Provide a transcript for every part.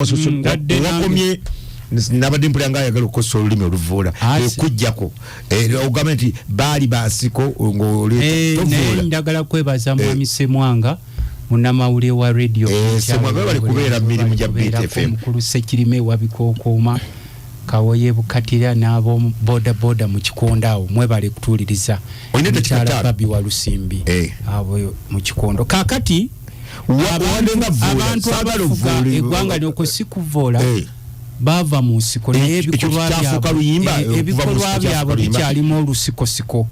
Wakomye nabadde mpulira nga ayagala okukozesa olulimi oluvoola okujjako ogamba nti baali bansiko. Ng'otovuula. Njagala kwebaza mwami Semwanga, munnamawulire wa radio. Semwanga bali kubeera mirimu gya BTFM. Mukulu Sekirime wabikokooma Kawoye Bukatira n'abo boda boda mu Kikondo awo, mwebale kutuuliriza. Mukyala Babi wa Lusimbi abo mu Kikondo. Kakati abantu abafuga eggwanga lyoko si kuvoola, bava mu nsiko, naye ebikolwa byabwe bikyalimu olusikosiko,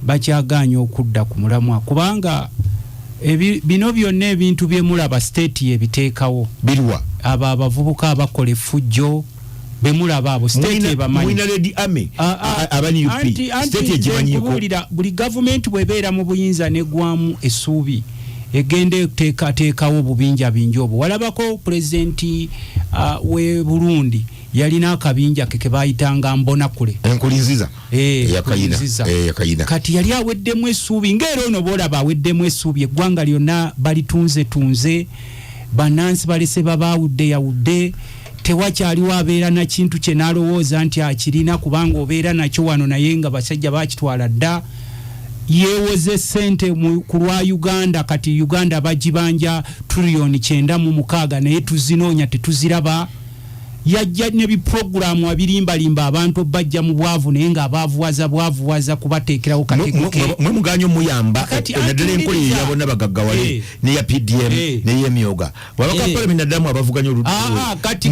bakyaganya okudda ku mulamwa, kubanga bino byonna ebintu byemulaba state yebiteekawo. Birwa? Abo abavubuka abakola effujjo bemulaba abo, state ebamanyi. Buli gavumenti bwebeera mu buyinza negwamu essuubi, egenda eteekateekawo obubinja bingi obwo. Walabako pulezidenti we Burundi yalina akabinja ke kebayitanga Mbonakule. Enkulinziza. Kati yali aweddemu essuubi, ngaera ono boolaba aweddemu essuubi. Eggwanga lyonna balitunze tunze, bannansi balese babaawudde yawudde, tewakyaliwo abeera na kintu kye n'alowooza nti akirina, kubanga obeera nakyo wano naye nga basajja bakitwala dda. Yeewoze sente ku lwa Uganda. Kati Uganda bagibanja triliyoni 96, naye tuzinoonya tetuziraba. Yajja ne bipuroguramu abirimbalimba abantu bajja mu bwavu, naye ng'abaavuwaza bwavuwaza kubateekerawo katego ke. Mwe muganye omuyamba, naddala enkola eyo yabonna bagaggawale neya PDM neyemyoga babaka palamenti, naddala mu abavuganya. Kati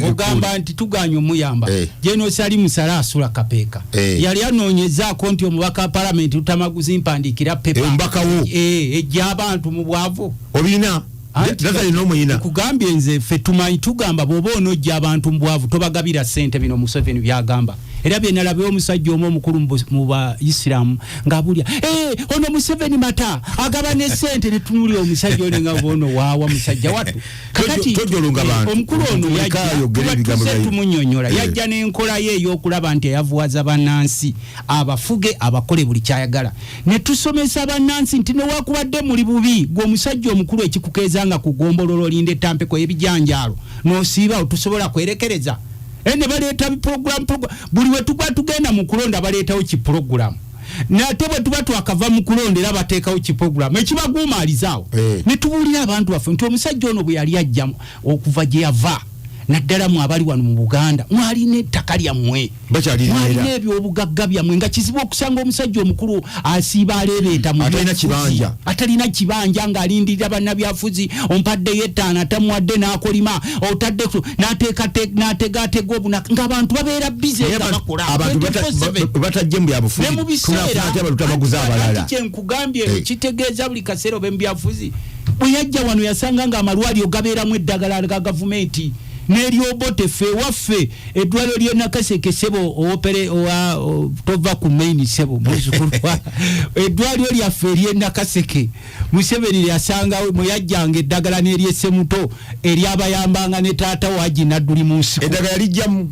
ogamba nti tuganye omuyamba. Jenosali Musala asula Kapeeka, yali anoonyezaako nti omubaka wa palamenti Lutamaguzi mpandiikira pepa omubakawo ejja abantu mu bwavu. Obirina. Kugambye nze ffe tumanyi, tugamba bw'oba onojja abantu mu bwavu, tobagabira ssente. Bino Museveni byagamba, era byenalabeyo omusajja omu omukulu mu Baisiramu ng'abulya, "Eh, ono Museveni mata agaba ne ssente." Netunulira omusajja ono nga bono waawa musajja wattu. Kakati omukulu ono yajja tumunyonyola, yajja n'enkola ye ey'okulaba nti eyavuwaza bannansi, abafuge, abakole buli kyayagala. Ne tusomesa bannansi nti newakubadde muli bubi, gwe omusajja omukulu ekikukeeza nga kugombololo olinda etampeko y'ebijanjaalo n'osiibawo, tusobola kwerekereza. Ne baleeta biprogram, buli we tuba tugenda mu kulonda baleetawo kiprogram, nate bwe tuba twakava mu kulonda era bateekawo kiprogram ekibaguumaalizaawo. Ne tubuulira abantu baffe nti omusajja ono bwe yali ajjamu okuva gye yava, naddala mu abali wano mu Buganda, mwalina ettaka lyammwe, mwalina ebyobugagga byammwe, nga kizibu okusanga omusajja omukulu asiiba aleebeeta mu atalina kibanja, ng'alindirira bannabyafuzi, ompaddeyo etaano, atamuwadde n'akolima, otadde n'ategaatega obuna, ng'abantu babeera busy nga bakola. Batajje mu byabufuzi. Ne mu biseera kyenkugambye kitegeeza buli kaseera obe mu byabufuzi. Bwe yajja wano yasanga ng'amalwaliro gabeeramu eddagala ga gavumenti n'eryobote. Ffe ewaffe eddwaliro ly'e Nakaseke, sebo owopere tova ku main, sebo muzukulu, eddwaliro lyaffe ery'e Nakaseke Museveni lyasangawo mwe yajjanga eddagala n'eryesemuto eryabayambanga ne taata wagi nadduli mu nsiko. Eddagala lijjamu.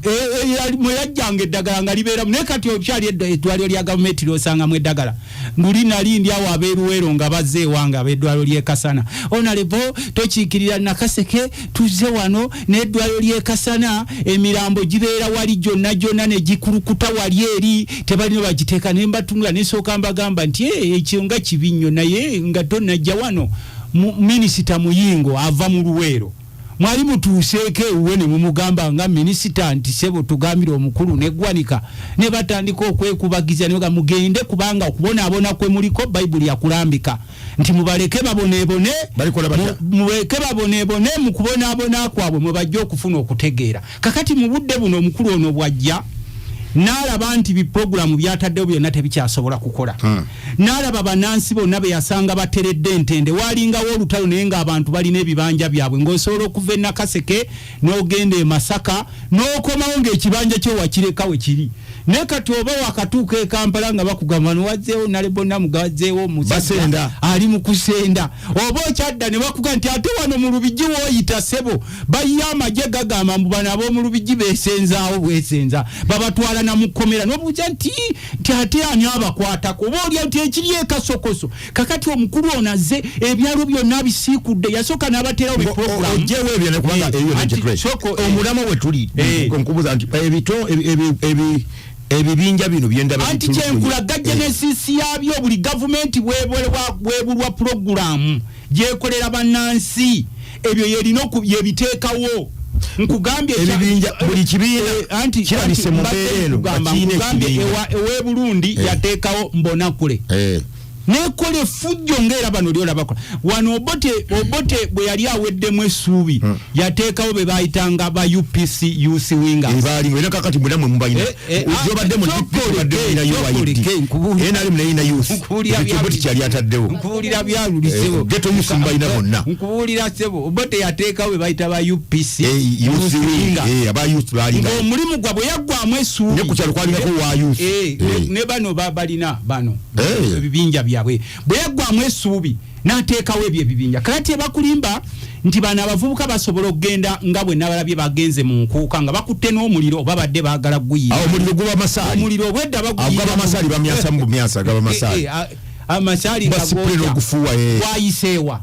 Mwe yajjanga eddagala nga libeeramu, naye kati okyali eddwaliro lya gavumenti lyosangamu eddagala. Luli nali ndi awo abeeruweero nga bazze ewange ab'eddwaliro ly'e Kasana, "Honourable, tokiikirira Nakaseke, tuzze wano n'eddwaliro ly'e Kasana, emirambo gibeera wali gyonna gyonna ne gikulukuta wali eri, tebalina bagiteeka." Ne mbatunula, nesooka mbagamba nti, "Ekyo nga kibi nnyo, naye nga tonnajja wano, Minisita Muyingo ava mu Luweero, mwali mutuuseeko ewuwe ne mumugamba nga minisita nti sebo tugambire omukulu neggwanika?" Ne batandika okwekubagiza ne bagamba, "Mugende, kubanga okubonaabona kwe muliko Bayibuli yakulambika nti mubaleke baboneebone." Balikola batya? Muleke baboneebone, mu kubonaabona kwabwe mwe bajja okufuna okutegeera. Kakati mu budde buno omukulu ono bwajja n'alaba nti bipuroguramu byataddewo byonna tebikyasobola kukola, n'alaba bannansi bonna be yasanga bateredde entende, walingawo olutalo, naye ng'abantu balina ebibanja byabwe, ng'osobola okuva e Nakaseke n'ogenda e Masaka n'okomawo ng'ekibanja kyo wakireka we kiri. Naye kati oba wakatuuka e Kampala nga bakugamba niwazzeewo nalebonamu gazzeewo omusajja ali mu kusenda, oba okyadda ne bakuga nti ate wano mu Lubigi wooyita ssebo bayiye amagye gagamba mbu bano ab'omu Lubigi beesenzaawo bwesenza, babatwala na mu kkomera, n'obuuza nti ate ani abakwatako, oba olya nti ekiri ekasokoso. Kakati omukulu ono azze ebyalo byonna abisiikudde, yasooka n'abateerawo biprogramu. Ojjewo ebyo ne kubanga ebyo omulama we tuli nkubuuza nti ebito ebibinja bino byendaba anti kyenkulaga genesis yabyo, buli gavumenti bwebulwa pulogulaamu gyekolera bannansi, ebyo yerina yebiteekawo. Nkugambye ebibinja buli kibiina anti kirabise mu mbeera eno, nkugambye ewe Burundi yateekawo mbonakule nekola effujjo ng'era bano lyolaba bakola wano. Obote bwe yali aweddemu essuubi yateekawo be bayitanga ba UPC Youth Wingers. Baali era kakati mwena mwe mubalina, gyobadde mu DP, obadde mulina UYD, NRM neyina youth, ekyo Obote kyali ataddewo. Nkubuulira byalulisebo. Ghetto youth mubalina bonna. Nkubuulira ssebo, Obote yateekawo be bayita ba UPC Youth Wing, aba youth balinga ng'omulimu gwabwe yaggwamu essuubi. Ne ku kyalo kwalingako wa youth. Ne bano balina bano ebibinja byabwe, bwe yaggwamu essuubi n'ateekawo ebyo ebibinja. Kakati ebakulimba nti bano abavubuka basobola okugenda nga bwe nabalabye bagenze mu nkuuka nga bakutte n'omuliro, oba badde baagala guyira omuliro guba masaali, omuliro obwedda baguyira gaba masaali, bamyasa mu myasa gaba masaali, amasaali nga gufuwa wayiseewa.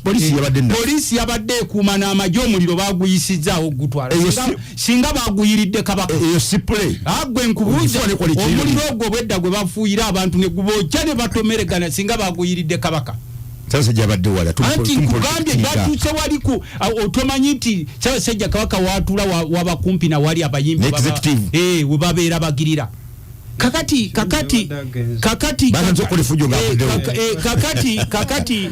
Polisi yabadde polisi yabadde ekuuma n'amagye, omuliro baguyisizaawo gutwala singa baguyiridde Kabaka. Eyo sipule. Agwe nkubuuza, omuliro ogwo obwedda gwe bafuuyira abantu ne gubokya ne batomeregana, singa baguyiridde Kabaka? Ssaabasajja abadde wala. Anti nkugambye batuuse wali ku otomanyi nti Ssaabasajja Kabaka watuula waba kumpi na wali abayimbi we babeera bagirira. Kakati kakati kakati kakati kakati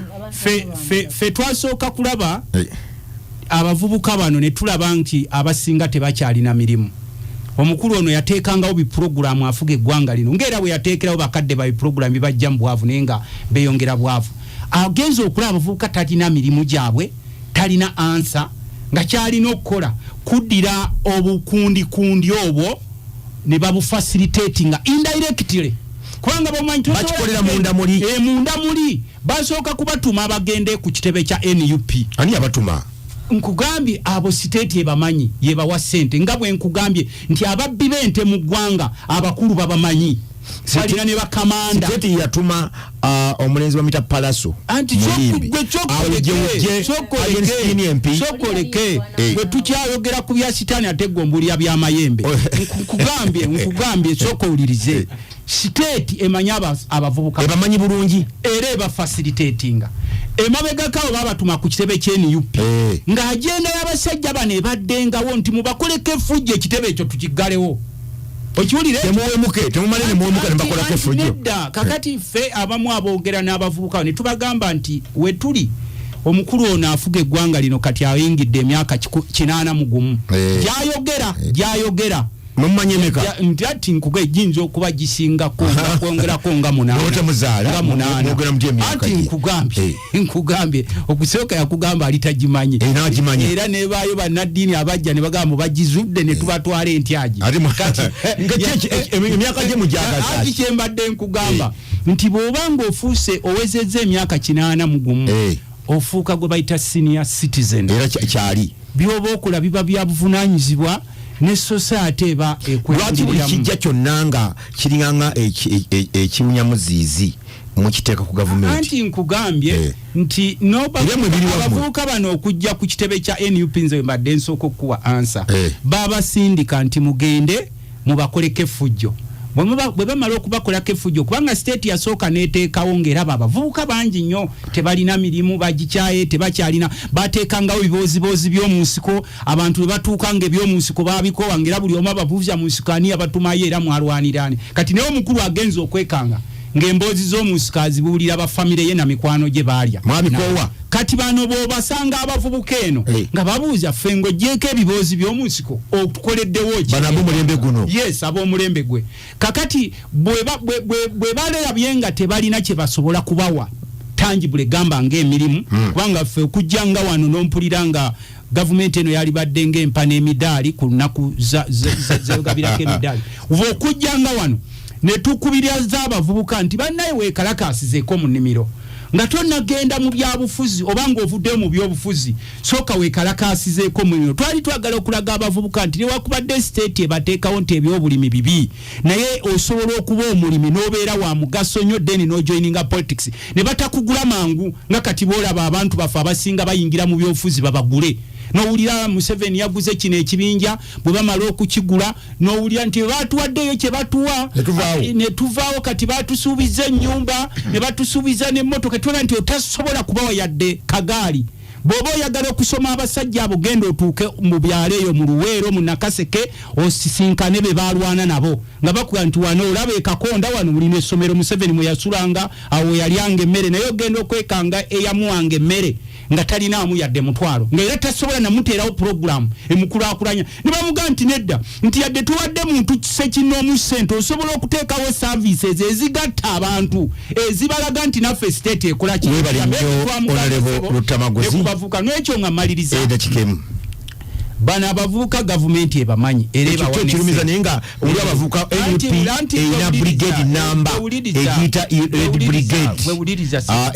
fe twasooka kulaba abavubuka bano ne tulaba nti abasinga tebakyalina mirimu. Omukulu ono yateekangawo bipuroguramu afuga eggwanga lino ng'era bwe yateekerawo bakadde ba bipuroguramu bibajja mu bwavu, naye nga beeyongera bwavu. Agenza okulaba abavubuka talina mirimu gyabwe, talina ansa, nga kyalina okukola kuddira obukundikundi obwo ne babufacilitatinga indirectly, kubanga bamanyi bakikolera munda muli. Munda muli basooka kubatuma bagende ku kitebe kya NUP. Ani yabatuma? Nkugambye abo siteeti ebamanyi, yebawa ssente, nga bwe nkugambye nti ababbi b'ente mu ggwanga abakulu babamanyi, balina ne bakamanda. Siteeti yatuma omulenzi bamuyita Palaso. Anti gwe kyokoleke, gwe tukyayogera ku bya sitaani ate gwe ombulira by'amayembe. Nkugambye sooka owulirize. Siteeti emanyi abavubuka, ebamanyi bulungi, era ebafacilitatinga. Emabegako abo babatuma ku kitebe kye NUP ng'agenda y'abasajja bano ebaddengawo nti mubakoleko effujjo, ekitebe ekyo tukiggalewo. Okiwulire? Temuwemuke, temumale ne muwemuka ne bakolako effujjo. Nedda. Kakati ffe abamu aboogera n'abavubuka ne tubagamba nti wetuli omukulu ono afuga eggwanga lino kati ayingidde emyaka 81 gyayogera gyayogera. Mumanye meka? Nti ati nkuga giyinza okuba gisingako kwongerako nga 8. Otemuzaala, mwogera mutya emyaka? Anti nkugambye, nkugambye okusooka yakugamba ali tagimanyi. Era nebaayo bannaddiini abajja ne bagamba bagizudde ne tubatwala entyagi. Emyaka gye mujagaza. Anti kyembadde nkugamba nti bw'oba ng'ofuuse owezezza emyaka 81 ofuuka gwe bayita senior citizen. Era kyali byoba okola biba bya buvunaanyizibwa ne society eba ekwekiriramu. Lwaki buli kijja kyonna nga kiringanga ekiwunyamuziizi mukiteeka ku gavumenti? Anti nkugambye nti abavubuka bano okujja ku kitebe kya NUP, nze mbadde nsooka okukuwa ansa, babasindika nti mugende mubakoleko effujjo. Bwe bamala okubakolako effujjo, kubanga state yasooka n'eteekawo ng'eraba abavubuka bangi nnyo tebalina mirimu, bagikyaye, tebakyalina, bateekangawo ebibooziboozi by'omu nsiko, abantu bwe batuuka nga eby'omu nsiko babikoowa, ng'era buli omu abavuuza mu nsiko ani abatumayo era mwalwaniraani. Kati naye omukulu agenza okwekanga ng'emboozi z'omu nsiko azibuulira bafamire ye na mikwano gye baalya. Mwabikoowa. Kati bano bw'obasanga abavubuka eno nga babuuza ffe ng'oggyeeko ebiboozi by'omu nsiko otukoleddewo ki? Bano ab'omulembe guno. Yes, ab'omulembe gwe. Kakati bwe balabye nga tebalina kye basobola kubawa tangibule gamba ng'emirimu, kubanga ffe okujja nga wano n'ompulira nga Gavumenti eno yalibadde ng'empa n'emidaali ku lunaku zegabirako emidaali. Uva okujjanga wano ne tukubiriza abavubuka nti bannaye, weekalakaasizeeko mu nnimiro nga tonnagenda mu byabufuzi oba ng'ovuddeyo mu byobufuzi, sooka weekalakaasizeeko mu nnimiro. Twali twagala okulaga abavubuka nti newakubadde state ebateekawo nti ebyobulimi bibi, naye osobola okuba omulimi n'obeera wa mugaso nnyo, then n'ojoininga politics ne batakugula mangu, nga kati boolaba abantu baffe abasinga bayingira mu byobufuzi babagule. Nowulira Museveni yaguze kino ekibinja, bwe bamala okukigula nowulira nti batuwaddeyo kye batuwa ne tuvaawo. Kati batusuubiza ennyumba ne batusuubiza n'emmotoka, tuba nti otasobola kubawa yadde kagaali. Bw'oba oyagala okusoma abasajja abo, genda otuuke mu byalo eyo mu Luweero, mu Nakaseke, osisinkane be balwana nabo nga bakuga nti wano olaba ekakonda wano mulina essomero Museveni mwe yasulanga, awo yalyanga emmere. Naye ogenda okwekanga eyamuwanga emmere nga talinaamu yadde mutwalo, nga era tasobola namuteerawo puroguramu emukulakulanya. Ne bamugaa nti nedda, nti yadde tuwadde muntu sekinoomu ssente, osobola okuteekawo services ezigatta abantu, ezibalaga nti naffe state ekola. Kikubavuka n'ekyo nga maliriza, bano abavubuka gavumenti ebamanyi. Era ebawanekirumiza, naye nga oli abavubuka NUP erina brigade namba egiyita Red Brigade,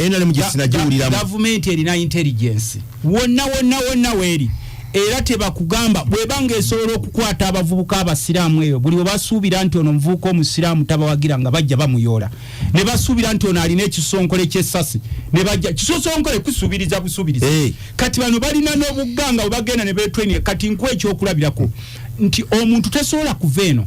NRM gyesinagiwuliramu. Gavumenti erina intelligence wonna wonna wonna weeri, era tebakugamba bwebanga esobola okukwata abavubuka abasiraamu eyo. Buli webasuubira nti ono omuvubuka omusiraamu tabawagira, nga bajja bamuyoola, ne basuubira nti ono alina ekisonkole ky'essasi, ne bajja kisosonkole kusuubiriza busuubiriza. Kati bano balina n'obuganga bwe bagenda ne betraining. Kati nkuwa ekyokulabirako nti omuntu tasobola kuva eno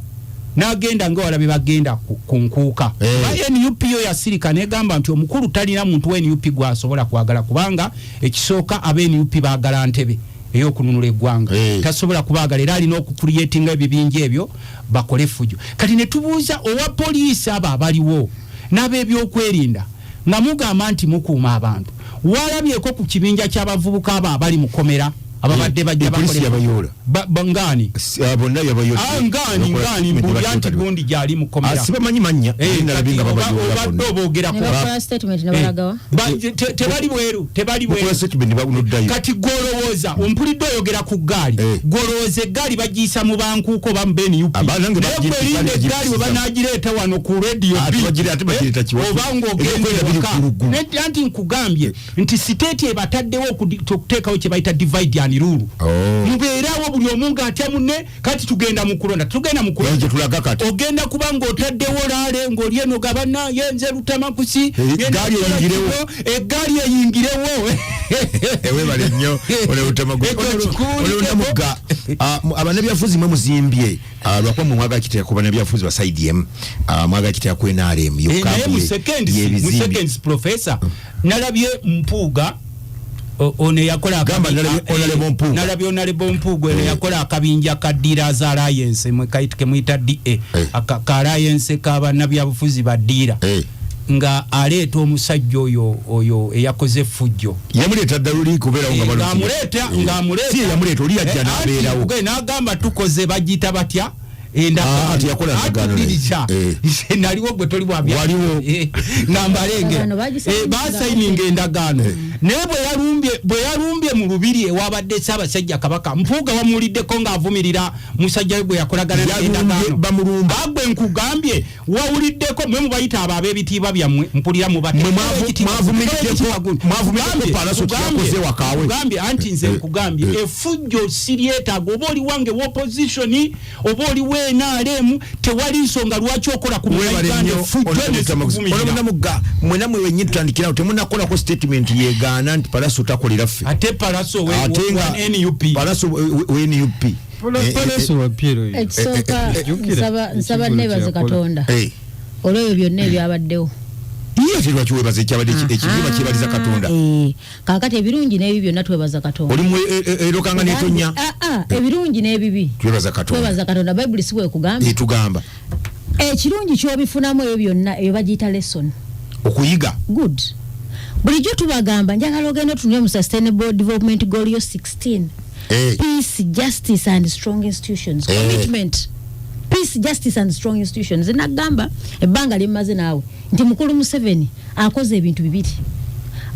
n'agenda nga wala be bagenda ku nkuuka. Hey. NUP yo yasirika negamba nti omukulu talina muntu wa NUP gwasobola kwagala, kubanga ekisooka aba NUP baagala ntebe ey'okununula eggwanga. Hey. Tasobola kubaagala, era alina okucreatinga ebibinja ebyo bakole effujjo. Kati ne tubuuza owa poliisi, abo abaliwo n'ab'ebyokwerinda nga mugamba nti mukuuma abantu, walabyeko ku kibinja ky'abavubuka abo abali mukomera ababadde bajja? Poliisi yabayoola. Ngani? Bonna yabayoola. Ngani, ngani? Mbulya nti gundi gyali mukomera. Sibamanyi mannya. Nalabye nga babayoola. Obadde oboogerako. Ne bakola statement ne balagawa. Tebali bweru, tebali Bakola bweru. statement banoddayo. Kati gwolowooza, ompulidde oyogera ku ggaali, gwolowooza eggaali bagiyisa mu bankuuko oba mu BNUP? Abanange. Naye gwe linda eggaali bwe banagireeta wano ku Radio Ate B. ate bagireeta kiwa? Oba ng'ogenda Ebyokwerinda biri ewaka. ku lugulu. Anti nkugambye nti state ebataddewo okuteekawo kye bayita divide and rule. Oh. Mubeerawo buli omu ng'atya munne. Kati tugenda mu kulonda, tugenda mu kulonda. Gye tulaga kati. Ogenda kuba ng'otaddewo laale ng'oli eno gabana yenze Lutamaguzi. Eggaali eyingirewo. Eggaali eyingirewo. Webale nnyo, ole Lutamaguzi. Ekyo kikuulikeko. Ole Namugga, abannabyafuzi mwe muzimbye, lwakuba mwe mwagala kiteeka ku bannabyafuzi ba side emu, mwagala kiteeka ku NRM yokka. Naye mu seconds, mu y'ebizimbe. seconds, professor, nalabye Mpuuga ono eyakola Gamba Honorable Mpuuga. Nalabye Honorable Mpuuga ono yakola akabinja ka Dealers Alliance, mwe kayita kemuyita DA, ka alliance k'abannabyabufuzi ba dealer, nga aleeta omusajja oyo eyakoze effujjo. Yamuleeta ddala oli kubeerawo nga bano. Ng'amuleeta, ng'amuleeta. Si ye yamuleeta, oli yajja n'abeerawo. Anti, n'agamba tukoze, bagiyita batya? Ah, teyakola ndagaano naye. Endagaano. Nze naliwo, gwe toli bwabya. Waliwo. Nga mbalengera. Endagaano bagisayininga. Basayininga endagaano, naye bwe yalumbye mu lubiri ewabadde Ssaabasajja Kabaka, Mpuuga wamuwuliddeko ng'avumirira musajja we gwe yakolagana naye Yalumbye, endagaano? bamulumba. Agwe nkugambye, wawuliddeko mwe mubayita abo ab'ebitiibwa byammwe, mpulira mubate. Mwe mwavumiddeko Pallaso kyeyakoze wakaawe. Nkugambye, anti nze nkugambye, effujjo siryetaaga. Oba oli wange w'opposition oba oli w'NRM, tewali nsonga lwaki okola ku Webale Munnayuganda nnyo, effujjo. Honorable Lutamaguzi. Nesikuvumirira. Honorable Namugga, mwena mwe wennyini tutandikirawo, temunakolako statement yegaana nti Pallaso takolera ffe. Ate Pallaso Ate nga wa NUP. Pallaso we NUP. Pallaso wa Piero oyo. Ekisooka, Jjukira nsaba ekivvulu neebaze kye yakola. Katonda olw'ebyo byonna ebyabaddewo. Ye ate lwaki webaza ekyabadde ekibiina kyebaliza Katonda? Kaakati ebirungi n'ebibi byonna twebaza Katonda. Oli mu erokanga netonya. Ah, ah, ebirungi n'ebibi twebaza Katonda. Twebaza Katonda. Bayibuli si bwekugamba? Etugamba. Ekirungi kyobifunamu ebyo byonna, ebyo bagiyita lesson. Okuyiga. Good. Bulijjo tubagamba, njagala ogenda otunule mu Sustainable Development Goal yo 16, peace, justice and strong institutions. Commitment, peace, justice and strong institutions. Nagamba ebbanga lyemmaze naawe nti mukulu Museveni akoze ebintu bibiri.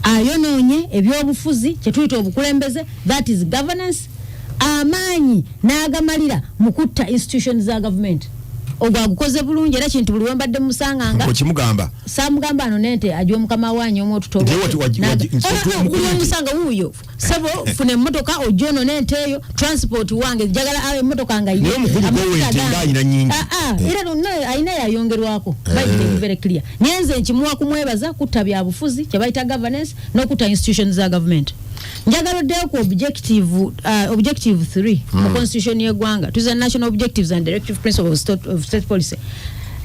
Ayonoonye ebyobufuzi, kyetuyita obukulembeze, that is governance. Amaanyi n'agamalira mu kutta institution za government. Ogwo agukoze bulungi, era kintu buli wembadde musanganga Okimugamba? Samugamba ano nente agiwa mukama wanyu omu. Nti Buli omusanga wuuyo, sebo, funa emmotoka ojja ono nente eyo, transport wange njagala emmotoka nga Naye omukulu amafuta gw'owente gange. nga ayina nnyingi. Ah, ah, era no, ayina yayongerwako. Bible very clear. Naye nze nkimuwa kumwebaza kutta byabufuzi, kye bayita governance, n'okutta institutions za government. Njagala oddeyo ku objective 3 mu constitution y'eggwanga, tuza national objectives and directive principles of state policy,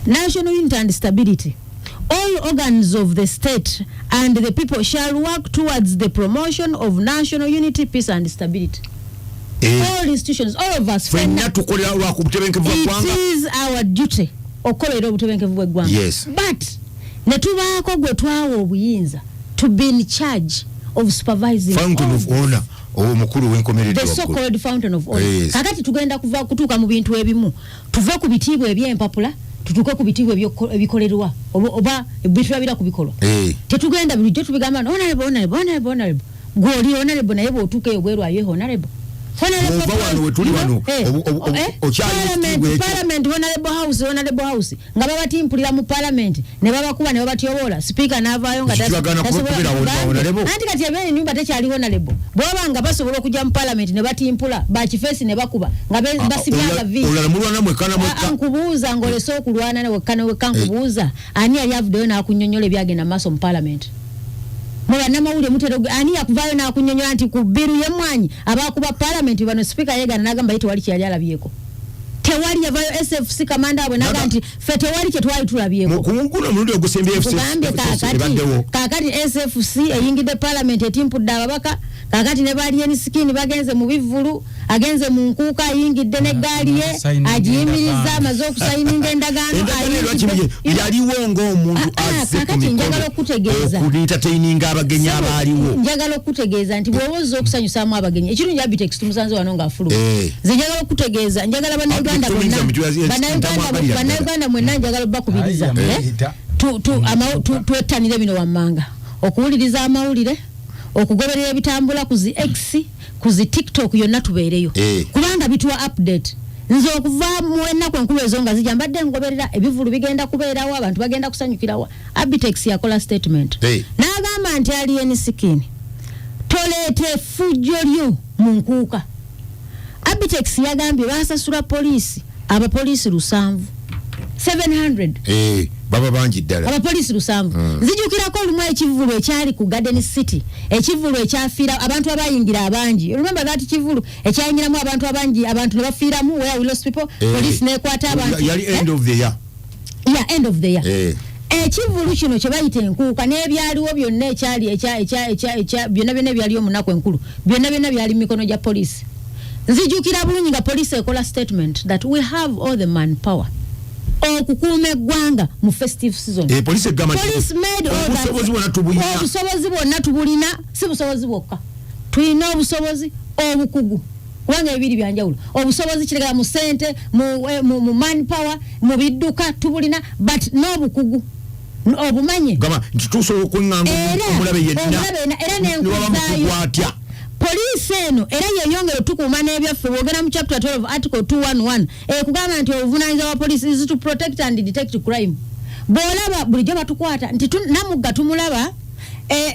national unity and stability. All organs of the state and the people shall work towards the promotion of national unity, peace and stability. All institutions, all of us, Ffenna tukolera lwa ku butebenkevu bwa it ggwanga. is our duty okukolera obutebenkevu bw'eggwanga. But ne tubaako gwe twawa obuyinza to be in charge of supervising Fountain all of honor, omukulu w'enkomeredde the so waggulu. called fountain of honor. Kakati tugenda kuva kutuuka mu bintu ebimu, tuve ku bitiibwa ebyempapula, tutuuke ku bitiibwa ebikolerwa oba bitulabira ku bikolwa. Tetugenda bulijjo tubigamba nti honorable, honorable, honorable, honorable. Gw'oli honorable, naye bw'otuuka eyo bweru aye honorable. Bw'ova wano wetuli wano, okyali mu kitiibwa ekyo. Parliament, honorable house, honorable house, nga babatimpulira mu parliament ne babakuba ne babatyoboola, speaker n'avaayo nga Ekyo kibagaana tasobola kubeera kubanga. honorable? Anti kati ebeera ennyumba tekyali honorable bw'oba nga basobola okujja mu parliament ne batimpula bakifeesi ne bakuba nga basibye agavi. Olala mulwana mwekka na Ah, mwekka. Nkubuuza, ng'olese okulwana ne wekka ne wekka, nkubuuza, ani yali avuddeyo n'akunnyonnyola ebyagenda mu maaso mu parliament? Mu bannamawulire mutera ani yakuvaayo n'akunnyonnyola nti ku bbiru y'emmwanyi abakuba parliament bano? Sipiika yeegana n'agamba ye tewali kyeyali alabyeko, tewali yavayo. SFC kamanda waabwe naga nti ffe tewali kye twali tulabyeko. Ku guno omulundi ogusembye Kugambye kaakati ebaddewo. Kaakati SFC eyingidde parliament, etimpudde ababaka. Kaakati ne ba Alien Skin bagenze mu bivvulu, agenze mu nkuuka, ayingidde n'eggaali ye, Sayininga agiyimiriza, endagaano. Amaze okusayininga endagaano. Endagaano ayingidde. lwaki yaliwo ng'omuntu Ah, ah, azze ku kaakati njagala okutegeeza. okuentertaininga abagenyi Sebo, abaaliwo. Njagala okutegeeza nti bw'oba ozza okusanyusaamu abagenyi, ekirungi Abitex tumusanze wano ng'afuluma. Nze njagala okutegeeza, njagala Bannayuganda Abitex bonna, toyinza ntamwagalira ddala. Bannayuganda mwenna, njagala obbakubiriza, Ayi, eh? amuyita. Twettanire bino wammanga: okuwuliriza amawulire, okugoberera ebitambula ku zi X, ku zi TikTok, yonna tubeereyo, kubanga bituwa update. Nze okuva mu ennaku enkulu ezo nga zijja, mbadde ngoberera ebivulu bigenda kubeerawo, abantu bagenda kusanyukirawo. Abitex yakola statement n'agamba nti Alien Skin, toleeta effujjo lyo mu nkuuka. Abitex yagambye basasula poliisi, abapoliisi 700, 700. Eh, baba bangi ddala. Abapoliisi 700. Nzijukirako olumu ekivulu ekyali ku Garden City, ekivulu ekyafiira abantu abayingira abangi. Remember that kivulu ekyayingiramu abantu abangi, abantu ne bafiiramu, where we lost people? Poliisi nekwata abantu. Yali Eh? end of the year. Yeah, end of the year. Ekivulu kino kye bayita enkuuka n'ebyaliwo byonna, ekyali byonna byonna ebyaliwo mu nnaku enkulu, byonna byonna byali mu mikono gya poliisi. Nzijukira bulungi nga poliisi ekola statement that we have all the manpower okukuuma eggwanga mu festive season. Eh, poliisi egamba nti Police made all that. obusobozi bwonna tubulina. Obusobozi bwonna tubulina. Si busobozi bwokka, tulina obusobozi, obukugu, kubanga ebibiri byanjawulo. Obusobozi kiregera mu sente, mu manpower, mu bidduka tubulina, but n'obukugu obumanye. Gamba nti tusobola okuŋŋanga Era omulabe yenna. Omulabe yenna, era Niwaba nenkuzaayo. mukugu atya. Poliisi eno era yeyongera otukuuma n'ebyaffe. Bwogenda mu chapter 12 article 211, ekugamba nti obuvunanyizibwa bwa poliisi is to protect and detect crime. Bw'olaba bulijjo batukwata nti Namugga tumulaba,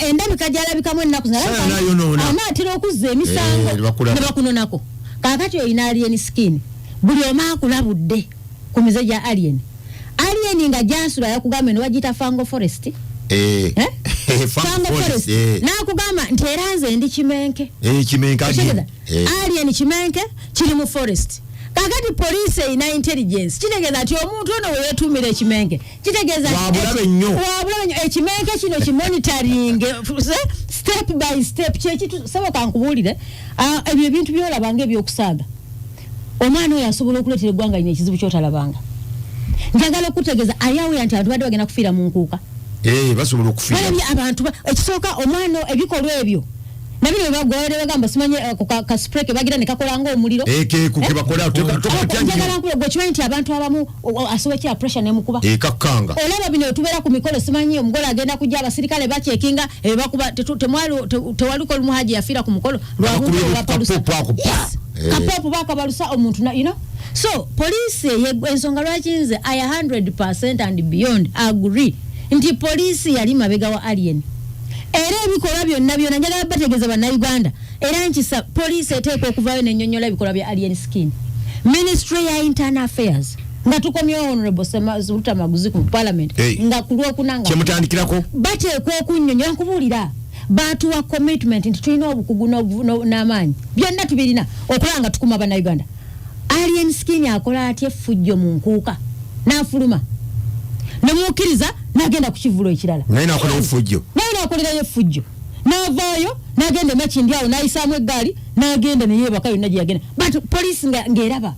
endabika gyalabikamu ennaku zino, Saala nayonoona. anaatera okuzza emisango, Eh, ne bakulaba. ne bakunonako. Kaakati olina Alien Skin, buli omu akulabudde ku mize gya Alien. Alien nga gyasula yakugamba eno bagiyita Fango Forest. Eh. Eh? Fango Fango Forest, Forest. N'akugamba nti era nze ndi kimenke. Eh, kimenke Otegeeza? alien. Alien kimenke kiri mu forest. Kakati poliisi erina intelligence, kitegeeza nti omuntu ono weyetuumira ekimenke, kitegeeza nti Wabulabe nnyo. Wabulabe nnyo. Ekimenke kino kimonitoring step by step. Kyekitu sebo kankubuulire, ebyo ebintu byolabanga ebyokusaaga, omwana oyo asobola okuleetera eggwanga lino ekizibu kyotalabanga. Njagala okutegeeza ayawuya nti abantu badde bagenda kufiira mu nkuuka. Eh, basobola okufiira. Balabye abantu ekisooka omwana ebikolwa ebyo. Nabino bagwere bagamba simanye ka spray ke bagira ne kakola ng'omuliro. Eke ku kebakola tokatya nnyo. Njagala nkule gwe kimanyi nti abantu abamu asobola pressure ne mukuba. Ekakkanga. Olaba bino tubeera ku mikolo simanyi omugole agenda kujja abasirikale bachekinga bakuba tewaliko Muhaji yafiira ku mukolo lwa kapopo bakabalusa omuntu na you know. So police ensonga lwaki nze I 100% and beyond agree nti police yali mabega wa Alien. Era ebikolwa byonna byonna njagala bategeeza bannayuganda era nkisa police eteekwa okuvaayo n'ennyonnyola ebikolwa bya Alien Skin. Ministry ya Internal Affairs nga tukomyewo Honorable Luttamaguzi ku parliament nga ku Lwokuna nga kyemutandikirako bateekwa okunnyonnyola. Nkubuulira batuwa commitment nti tulina obukugu n'amaanyi byonna tubirina okulaba nga tukuma bannayuganda. Alien Skin akola atya effujjo mu nkuuka n'afuluma nemukkiriza n'agenda ku kivulo ekirala naye n'akolerayo effujjo, naye n'akolerayo effujjo n'avaayo n'agenda emakindi awo n'ayisaamu eggaali n'agenda neyeebaka yonna gye yagenda, but police ng'eraba.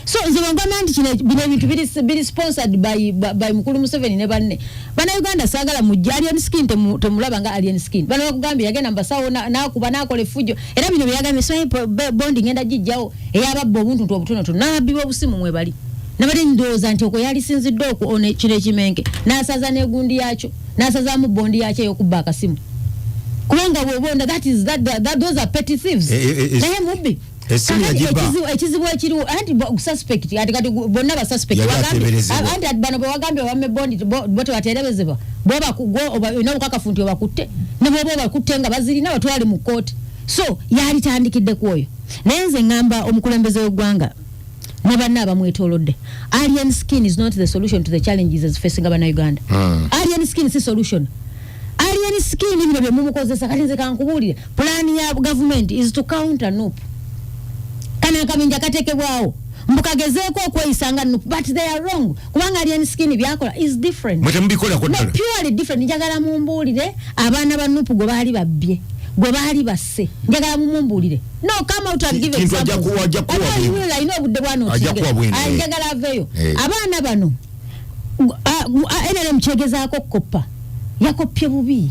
So nze bwengamba nti bino ebintu biri sponsored by Mukulu Museveni ne banne. Bannayuganda saagala mujje Alien Skin temulaba nga Alien Skin. Bano bakugambye yagenda mu basawo n'akuba n'akola effujjo. Era bino bye yagambye simanyi bondi ngenda gijjawo ey'ababba obuntuntu obutonotono n'ababbi b'obusimu mwe bali. Nabadde ndowooza nti okwo yalisinzidde okwo ono kino ekimenke n'asaza n'egundi yakyo n'asazaamu bondi yakyo ey'okubba akasimu. Kubanga bw'obonda that is that, that, that those are petty thieves. Naye mubbi. Essimu yagibba. Ekizibu ekiriwo anti suspect ati kati bonna ba suspect Yali ateeberezebwa. Anti ati bano bwe wagambye bamme bondi bo tebateeberezebwa. Bw'oba ku-, gwo oba olina obukakafu nti obakutte, ne bw'oba obakutte nga bazirina batwale mu kkooti. So yalitandikidde ku oyo. Naye nze ŋŋamba omukulembeze w'eggwanga ne banne abamwetoolodde, Alien Skin is not the solution to the challenges as facing Bannayuganda. Alien Skin si solution. Alien Skin bino bye mumukozesa. Kati nze kankubuulire, plan ya government is to counter NUP. Kano akabinja kateekebwawo mbu kagezeeko okweyisa nga NUP, but they are wrong, kubanga Alien Skin byakola is different. Mwe temubikolako No, ddala. purely different. Njagala mumbuulire abaana ba NUP gwe baali babbye, gwe baali basse, njagala mumumbuulire. No, come out and give Kintu ajja examples. ajja kuwa Ate bwino. Will alina obudde bw'anootinga. Ajja kuwa bwino, eh. Njagala aveeyo. Abaana bano, NRM kyegezaako okukoppa, yakoppye bubi.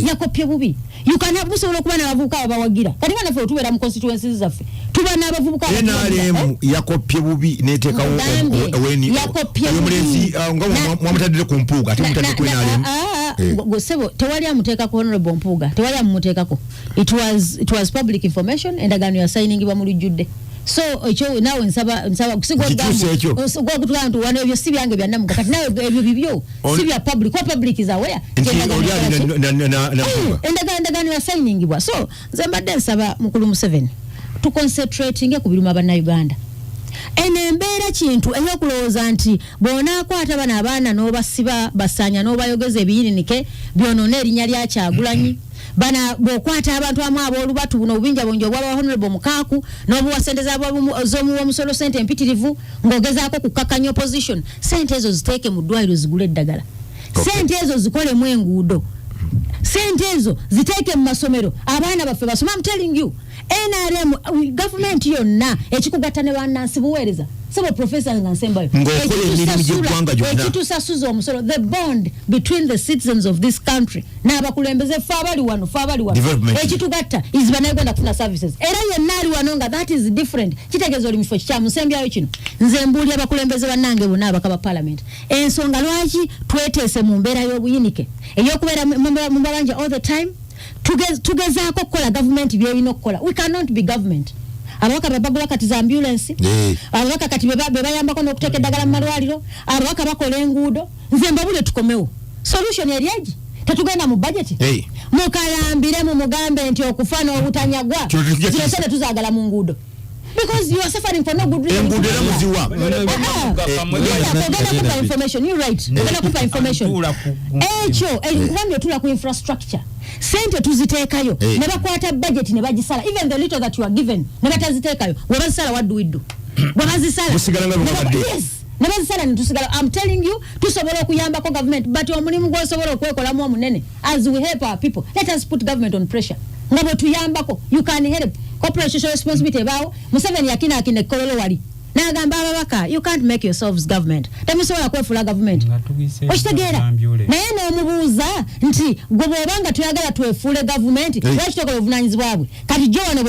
Yakoppye bubi. You can have, musobola okuba n'abavubuka ababawagira. Kati nga naffe tubeera mu constituencies zaffe, tuba n'abavubuka abatuwagira. NRM yakoppye bubi n'eteekawo Ngambye, yakoppye oyo bubi. mulenzi, nga mwamutaddire ku Mpuuga, ate mutadde ku NRM. Sebo, tewali amuteekako Honorable Mpuuga, tewali amumuteekako. It was public information, endagaano yasayiningibwa mu lujjudde. So ekyo naawe nsaba Kikyuse ekyo. Gwokutugamba nti wano ebyo si byange byannamuga, kati naawe ebyo bibyo si bya public, kuba public is aware Nti nti endagaano oli ali ekola ki? na Mpuuga. Endagaano yasayiningibwa. So nze mbadde nsaba Mukulu Museveni tuconcentratinge ku biruma bannayuganda. Eno embeera kintu ey'okulowooza nti bw'onaakwata bano abaana n'obasiba basanya n'obayogeza ebiyirinike byonoona erinnya lya Kyagulanyi. Bana bw'okwata abantu amu ab'olubatu buno obubinja bungi obwaba Honorable Mukaaku n'obuwa sente z'omuwa omusolo, sente empitirivu ng'ogezaako kukakkanya opposition, sente ezo ziteeke mu ddwaliro zigule eddagala, sente ezo zikolemu enguudo, sente ezo ziteeke mu masomero abaana baffe basome. I'm telling you, NRM, government yonna ekikugatta ne bannansi buweereza. Sebo professor, nga nsembayo, Ng'okola emirimu gy'eggwanga gyonna. Ekitusasuza omusolo, the bond between the citizens of this country n'abakulembeze, ffe abali wano, ffe abali wano, Development. ekitugatta is bannayuganda kufuna services. Era yenna ali wano nga that is different, kitegeeza oli mufo kikyamu. Nsembyayo kino, nze mbuulira abakulembeze bannange bonna abaka ba parliament, ensonga lwaki tweteese mu mbeera y'obuyinike ey'okubeera mu mabanja all the time. Tugezaako okukola gavumenti byerina okukola. We cannot be government. Ababaka bebagula kati za ambulance, ababaka kati bebayambako n'okuteeka eddagala mu malwaliro, ababaka bakola enguudo. Nze mbabule tukomewo, solution eri egi, tetugenda mu budget. Mukalambire mumugambe nti okufa n'obutanyagwa Kino tetujja zino kiyisa. sente tuzaagala mu nguudo, because you are suffering for no good reason. Enguudo era muziwa. Ogenda kupa information, you right, ogenda kupa information. Antuula ku- Ekyo kubanga otula ku infrastructure, sente tuziteekayo, ne bakwata budget ne bagisala, even the little that you are given ne bataziteekayo. We bazisala, what do we do? Bwe bazisala Busigala nga bwe Yes, ne bazisala ne tusigala. I'm telling you, tusobola okuyambako government, but omulimu gw'osobola okwekolamu omunene, as we help our people, let us put government on pressure nga bwe tuyambako. You can help. Corporate social responsibility ebaawo. Museveni yakinaakina ekkololo wali. N'agamba ababaka, you can't make yourselves government, temusobola kwefuula government. Okitegeera? Naye n'omubuuza nti gwe bw'oba nga tuyagala twefuule gavumenti, lwaki tokola obuvunanyizibwa bwe? Kati jo wano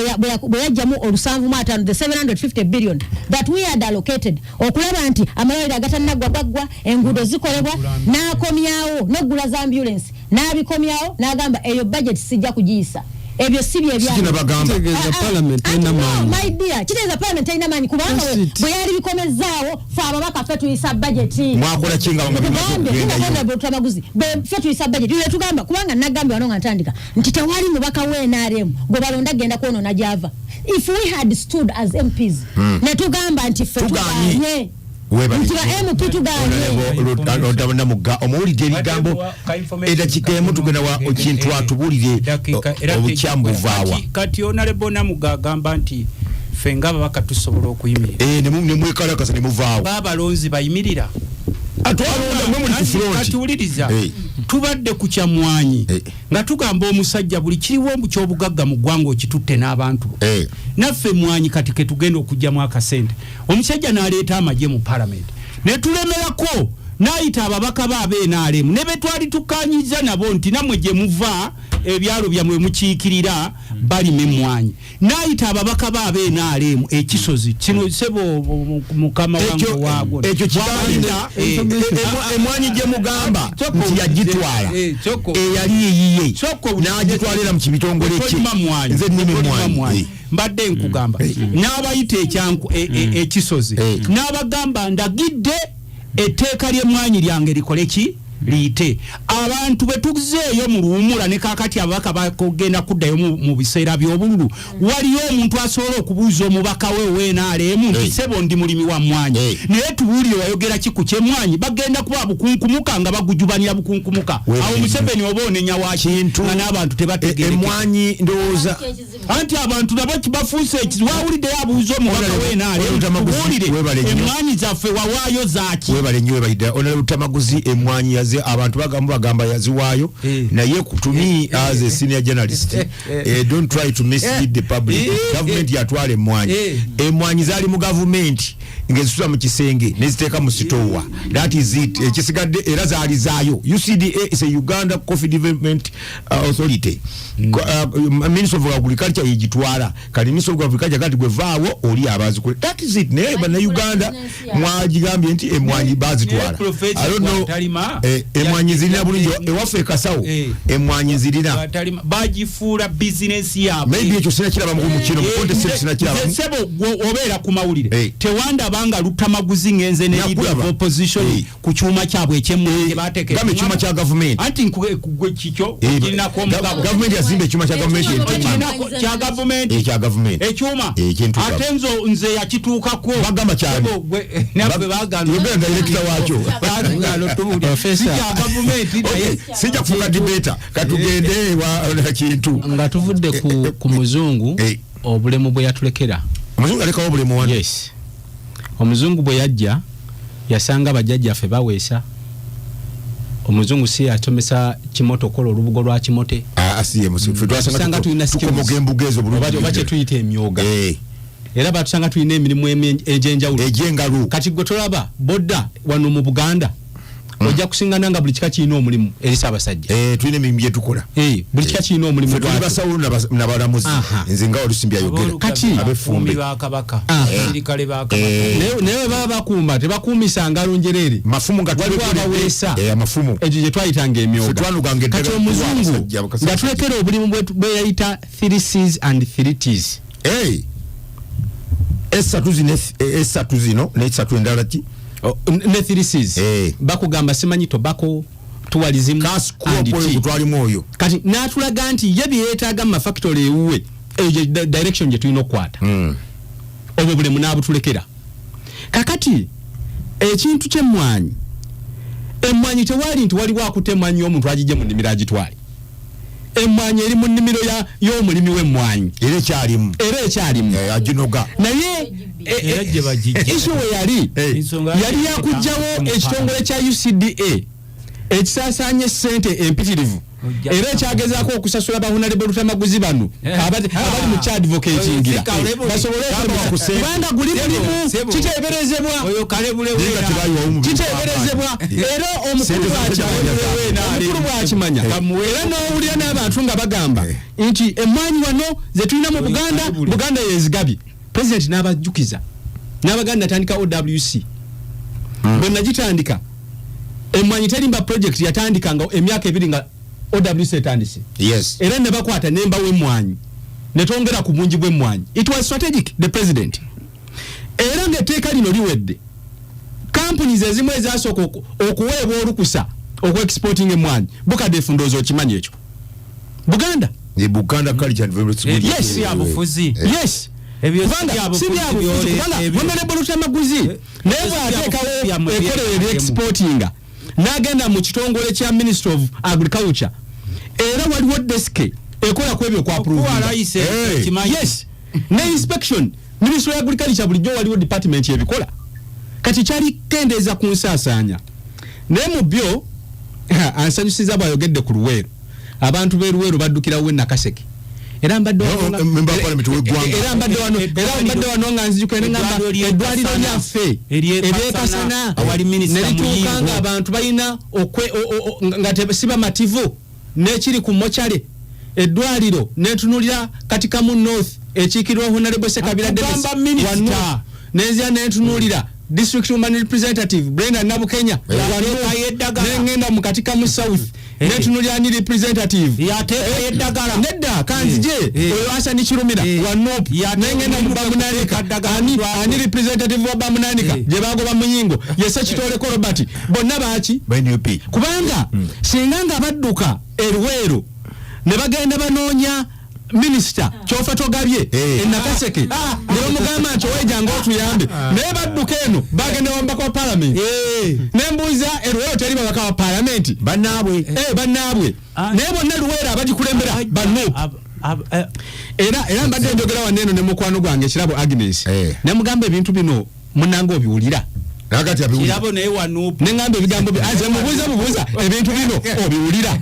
bwe yajjamu olusanvu mu ataano, the 750 billion that we had allocated okulaba nti amalwaliro agatannaggwa gaggwa, enguudo zikolebwa, n'akomyawo n'oggula za ambulance, n'abikomyawo n'agamba eyo budget sijja kugiyisa, ebyo si bye byange. Sikinabagamba. Kitegeeza Ah, ah. parliament Anti terina no, maanyi. my dear, kitegeeza parliament terina maanyi kubanga That's it. bwe yali bikomezaawo, fe ababaka ffe tuyisa budget. Mwakola ki nga bimaze Tugambye, okugendayo? tugamba Lutamaguzi, ffe tuyisa budget. Bye tugamba, kubanga nagambye wano nga ntandika nti tewali mubaka wa NRM gwe balonda genda kwonoona gyava. If we had stood as MPs ne tugamba nti ffe Tuganye. tuganye, Webale. nti ba MP tuganye. Onamuga omuwulidde ebigambo, eddakiika emu tugenda wa kintu atubuulire obukyamu buvaawa. Kati Honorable Namuga agamba nti ffe ng'ababaka tusobola okuyimirira. Eh, ne mwekalakasa ne muvaawo. Baabalonzi bayimirira. Atwalonda mwe muli ku Anti front. Kati wuliriza, tubadde ku kyamwanyi nga tugamba omusajja buli kiriwo kyobugagga mu ggwanga okitutte n'abantu bo. Naffe mwanyi kati ketugenda okugyamu akasente, omusajja n'aleeta amagye mu palamenti ne tulemerako, n'ayita ababaka ba abe NRM ne betwali tukanyiza nabo nti nammwe gye muva ebyalo byammwe mukiikirira balima emmwanyi, n'ayita ababaka ba abe NRM ekisozi kino sebo mukama wange waagwo. Ekyo kigambo emwanyi gye mugamba nti yagitwala eyali eyiye n'agitwalira mu kibitongole kye. Tolima mwanyi. Nze nnima Tolima emwanyi. mwanyi. Mbadde nkugamba n'abayita ekyanku ekisozi n'abagamba ndagidde etteeka ly'emmwanyi lyange likole ki, liyite. Abantu bwe tuzeeyo mu luwumula ne kakati ababaka bakogenda kuddayo mu biseera by'obululu, waliyo omuntu asobola okubuuza omubaka we ow NRM nti sebo ndi mulimi wa mmwanyi, naye tubuulire wayogera ki ku kyemmwanyi? Bagenda kuba bukunkumuka nga bagujubanira bukunkumuka. Awo Museveni oba onenya waki Kintu nga n'abantu tebategeereke? Emwanyi ndowooza Anti abantu nabo bafuuse ekizibu. Wawuliddeyo abuuza omubaka Honorable- w NRM, Honorable Tamaguzi, tubuulire webale nnyo. emmwanyi zaffe wawaayo zaaki? Webale nnyo, webalidde Honorable Tamaguzi. Emwanyi yaze abantu bagamba bagamba yaziwaayo, naye to me as a senior journalist, don't try to mislead the public. Government yatwala emwanyi? Emwanyi zaali mu gavumenti ngezisula mu kisenge neziteeka mu sitowa, that is it. Ekisigadde era zaali zaayo. UCDA is a Uganda Coffee Development Authority. Minister of Agriculture yegitwala. Kati Minister of Agriculture kati gwe vaawo oli abazikule, that is it. Naye bannayuganda mwagigambye nti emwanyi bazitwala. Professor I don't know, Bwatalima, emwanyi zirina bulungi ewaffe ekasawo, emwanyi zirina. Bwatalima, bagifuula bizinesi yaabwe. Maybe ekyo sinakiraba mu kino mu context, sinakiraba. Nze sebo gwe obeera ku mawulire, tewandaba nga Lutamaguzi ngenze ne leader Nakulaba. of opposition ku kyuma kyabwe ekyemmwanyi kyebateeka? Gamba ekyuma kya gavumenti. Anti gwe kikyo kirinako omugabo. Gavumenti yazimba ekyuma kya gavumenti Ekyuma entuuma. Kirinako kya gavumenti. Ekya gavumenti. Ekyuma. Eky'entuuka. Ate nze yakituukako. Bagamba kyani? Sebo, naffe bagamba. Yogera director waakyo. Bagamba tubuulire. Professor. Si kya gavumenti naye. Okay, sijja kufuuka debater, katugende wa kintu. Nga tuvudde ku muzungu, obulemu bwe yatulekera. Omuzungu alekawo obulemu wano? Yes, omuzungu bwe yajja yasanga bajjajjaffe baweesa. Omuzungu si yasomesa kimote okola olubugo lwa kimote? Ah, si ye musu. Ffe twasanga Tusanga tulina skills. Tukomoga embuga ezo bulungi. Oba kyetuyita emyoga. Era batusanga tulina emirimu egy'enjawulo egy'engalo. Kati gwe tolaba bodda wano mu Buganda, ojja kusingana nga buli kika kirina omulimu eri Ssaabasajja. Eh, tulina emirimu gyetukola. Eh, buli kika kirina omulimu Ffe tuli gwakyo. basawo nabalamuzi. Nze nga olusimbi ayogera. Abefumbi Ab'effumbe. ba Kabaka, abasirikale ba Kabaka. Naye bwe baba bakuuma tebakuumisa ngalo njereere. Mafumu nga Waliwo tulekulidde. abaweesa. Eh, amafumu. Egyo gye twayitanga Ffe emyoga. twanuganga Kati eddagala omuzungu abasajja, abakasajja. nga tulekera obulimu bwe yayita 3 Cs and 3 Ts. Eh. Esatu zino, esatu zino nesatu endala ki? Ne 3 Cs. Bakugamba simanyi tobacco, tourism and tea. Kutwalimu oyo. Kati n'atulaga nti ye byeyeetaaga mu mafactory ewuwe, eyo gye direction gye tulina okukwata. Obwo bulemu n'abutulekera. Kakati ekintu ky'emmwanyi, emmwanyi tewali nti waliwo akuta emmwanyi y'omuntu agijje mu nnimiro agitwale. Emmwanyi eri mu nnimiro y'omulimi w'emmwanyi. Era ekyalimu. Era ekyalimu. Aginoga. Naye Era gye bagijja. issue we yali Ensonga yali yakugjawo ekitongole kya UCDA ekisaasaanya essente empitirivu. Era ekyagezaako okusasula ba Honorable Lutamaguzi bano abali mu kyadvocatingira basobole kubanga guli mulimu kiteeberezebwa kiteeberezebwa era omukulu bwakimanya era n'owulira n'abantu nga bagamba nti emmwanyi wano ze tulina mu Buganda, Buganda yezigabye. President n'abajjukiza n'abaganda natandika OWC. Bwe nagitandika emmwanyi terimba project yatandika nga emyaka 2 nga OWC etandise. Yes. Era ne bakwata ne mbawa emmwanyi ne twongera ku bungi bw'emmwanyi. It was strategic, the president. Era ng'etteeka lino liwedde, companies ezimu ezasooka okuweebwa olukusa okuexporting emmwanyi, Bukadefu ndowooza okimanyi ekyo. Buganda. Ye Buganda Culture and Development. Yes. Byabufuzi. Yes. Kubanga si byabufuzi, kubanga Honorable Lutamaguzi naye bw'ateekawo ekkolero eryexportinga n'agenda mu kitongole kya Ministry of Agriculture, era waliwo desk ekola ku ebyo kwa approve. Yes. Ne inspection Ministry of Agriculture bulijjo waliwo department ebikola. Kati kyali kendeeza ku nsaasaanya. Naye mu byo ansanyusiza bw'ayogedde ku Luweero. Abantu b'e Luweero baddukira we Nakaseke. Era mbadde wano nga nzijuka ne ngamba eddwaliro lyaffe eryekasana ne lituuka nga abantu balina nga si bamativu n'ekiri ku mochale eddwaliro netunulira Katikamu North ekiikirwa Honorable Sekabira Dennis nenzira nentunulira District Woman Representative Brenda Nabukenya nengenda mu Katikamu South netunulira ni representative yateeka nedda kanzije oyo Hassan Kirumira wa NUP nengenda mu Bamunanika ani representative wa Bamunanika gye bagoba Muyingo yese Kitoleko Robert bonna baaki NUP kubanga singa nga badduka Eruweero ne bagenda banoonya minisita Kyofa Togabye e Nakaseke ne bamugamba nti owejanga otuyambe naye badduka eno bagenda wambaka wa parliament ne mbuuza Eruweero teri babaka wa parliament bannaabwe bannaabwe naye bonna Luweero abagikulembera ba NUP. Era mbadde njogera wano eno ne mukwano gwange Kirabo Agnes ne mugamba ebintu bino munnange obiwulira. Kirabo naye wa NUP. Ne ngamba ebigambo aze mubuuza ebintu bino obiwulira.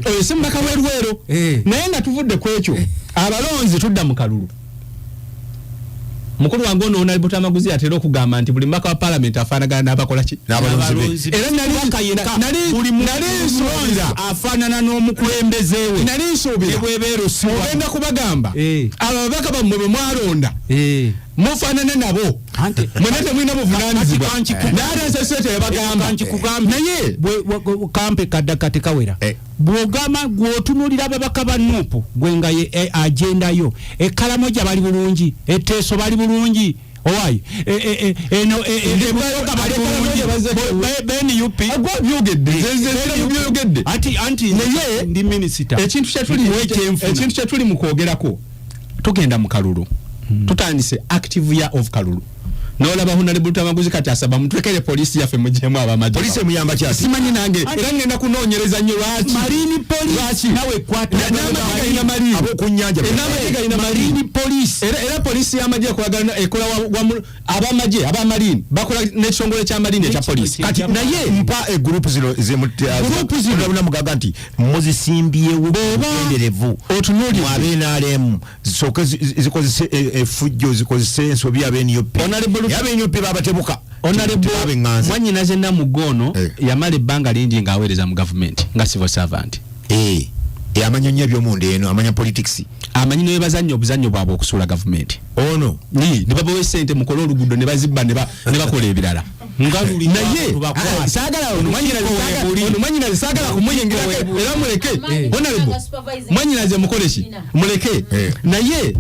Oyo si mubaka w'e Luweero. Naye nga tuvudde ku ekyo abalonzi tudda mu kalulu. Mukulu wange ono Honorable Lutamaguzi atera okugamba nti buli mubaka wa parliament afaanagana n'abakola ki? N'abalonzi be. Era nali nsuubira afaanana n'omukulembeze we. Nali nsuubira ogenda kubagamba abo ababaka bammwe bwe mwalonda mufaanana nabo mwena temulina buvunaanyizibwa. Naye ate nsese teyabagamba. Naye kampe kaddaka tekawera. Bw'ogamba gw'otunuulira ababaka ba NUP gwe nga ye agendayo Ekkalamoja bali bulungi, Etteeso bali bulungi, owaayi eno Ebusoga bali bulungi, BNUP byogedde. Anti naye ndi minisita. Ekintu kye tuli mu kwogerako tugenda mu kalulu. Tutandise active year of kalulu. N'olaba Honorable Lutamaguzi kati asaba mutwekere poliisi yaffe muggyemu abamagye. Poliisi emuyamba ki ate? Simanyi nange era ngenda kunoonyereza nnyo lwaki. Marine police nawe kwata. N'amagye galina marine. Ab'oku nnyanja. N'amagye galina marine police. Era poliisi y'amagye ekola abamagye aba marine bakola n'ekitongole kya marine ekya poliisi. Kati naye mpa egroup zino Group zino. Mugaga nti muzisimbyewo bugenderevu. Otunuulire. Abe NRM zisooke zikozese effujjo zikozese ensobi abe NUP. Abe NUP babatebuka. Honorable Mwannyinaze Namugga ono yamala ebbanga lingi ng'aweereza mu gavumenti nga civil servant. Amanya nnyo eby'omunda eno, amanya politics. Amanyi ne bazannya obuzannyo bwabwe okusuula gavumenti. Ono. Ne babawa essente mukole oluguudo ne bazibba ne bakola ebirala. Naye saagala ono mwannyinaze saagala kumuyingirako era muleke. Honorable mwannyinaze mukole ki? Muleke. Naye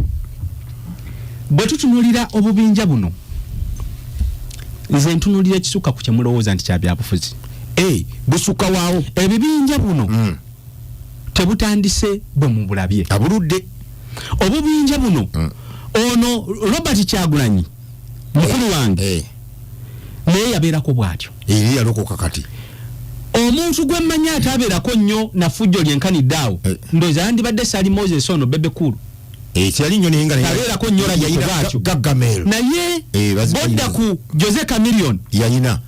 bwe tutunuulira obubinja buno nze ntunuulira ekisukka ku kye mulowooza nti kya byabufuzi. Busukka waawo. Ebibinja buno tebutandise bwe mubulabye. Abuludde. Obubinja buno ono Robert Kyagulanyi mukulu wange naye yabeerako bw'atyo. Eri yalokoka kati. Omuntu gwe mmanyi atabeerako nnyo na ffujjo lyenkanidde awo ndowooza yandibadde Sally Moses ono Bebe Cool. Kyali nnyo naye nga abeerako nnyo yalina bw'atyo. Gagamel. Naye bodda ku Jose Chameleone yalina.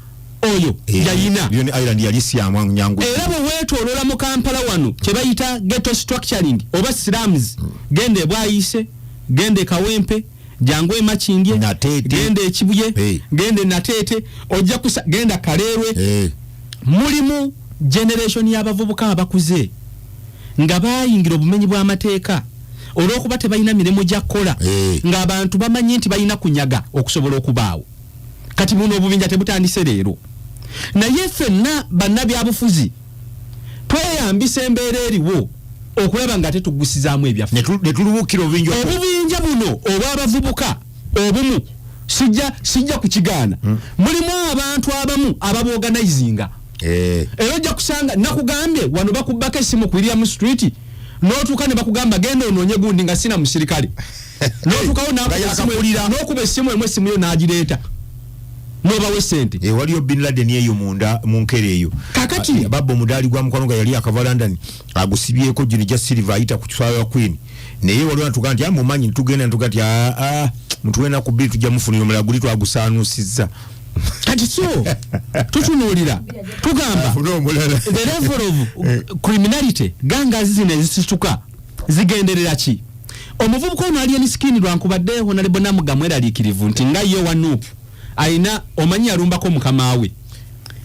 Oyo yayina Leone Island yali si nyangu. Era bwe weetooloola mu Kampala wano kye bayita ghetto structuring oba slums, genda e Bwayiise, genda e Kawempe, jangu e Makindye, Nateete. genda e Kibuye, genda e Nateete, ojja kusa genda Kaleerwe. Mulimu generation y'abavubuka abakuze nga bayingira obumenyi bw'amateeka olw'okuba tebalina mirimu gya kukola, ng'abantu bamanyi nti balina kunyaga okusobola okubaawo. Kati buno obubinja tebutandise leero, naye ffenna bannabyabufuzi tweyambisa embeera eriwo okulaba nga tetugusizaamu ebyaffe. Ne tulubuukira obubinja Obubinja buno obw'abavubuka obumu sijja kukigaana, mulimu abantu abamu ababoganizinga. Era ojja kusanga nakugambye wano bakubbako essimu ku William Street, n'otuuka ne bakugamba genda onoonye gundi nga sina musirikale, n'otuukawo n'okuba essimu emu, essimu yo n'agireeta n'obawa essente. Waliyo Bin Laden eyo munda mu nkere eyo. Kakati babba omudaali gwa mukwano nga yali akava London, agusibyeko gino gya silver, ayita ku kisaawe wa Queen, naye waliwo natuga nti amumanyi, tugenda ntuga nti aa mutuwe naku 2 tujja mufunira omulala, guli twagusaanusizza. Kati so tutunuulira tugamba the level of criminality, gangs zino ezisituka zigenderera ki? Omuvubuka ono Alien Skin, lwankubadde Honorable Namuga mweraliikirivu nti nga ye wa NUP ayina omanyi yalumbako mukama we,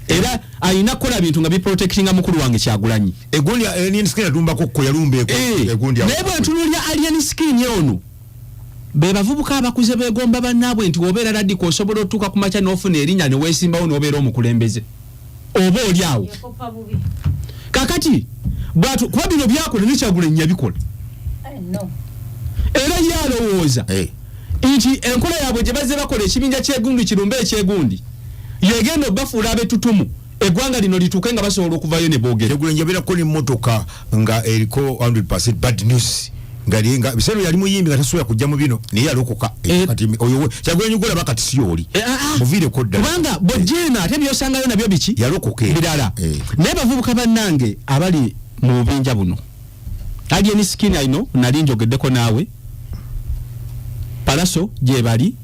era ayina kukola bintu nga biprotectinga mukulu wange Kyagulanyi. Egundi Alien Skin atumbako ko yalumba egundi. Naye bwe tunuulira Alien Skin ono, be bavubuka abakuze beegomba bannaabwe nti wobeera radical osobola otuuka ku makya n'ofuna erinnya ne weesimbawo n'obeera omukulembeze oba oli awo. Kakati bwatu kuba bino byakola ne Kyagulanyi yabikola, era ye alowooza nti enkola yaabwe gye bazze bakola ekibinja ky'egundi kirumbe ekyegundi yegenda obafuula ab'ettutumu, eggwanga lino lituuke nga basobola okuvayo ne boogera. Kyagulanyi yabeerako n'emmotoka nga eriko 100% bad news, nga nga biseera yali muyimbi nga tasobola kujja mu bino, naye yalokoka. Kati oyo Kyagulanyi gwolaba kati si oli, muviireko ddala. Kubanga bw'ojjeena ate byosangayo nabyo biki? Yalokoka. Birala. Naye bavubuka bannange abali mu bubinja buno, Alien Skin aino nali njogeddeko naawe, Palaso gyebali,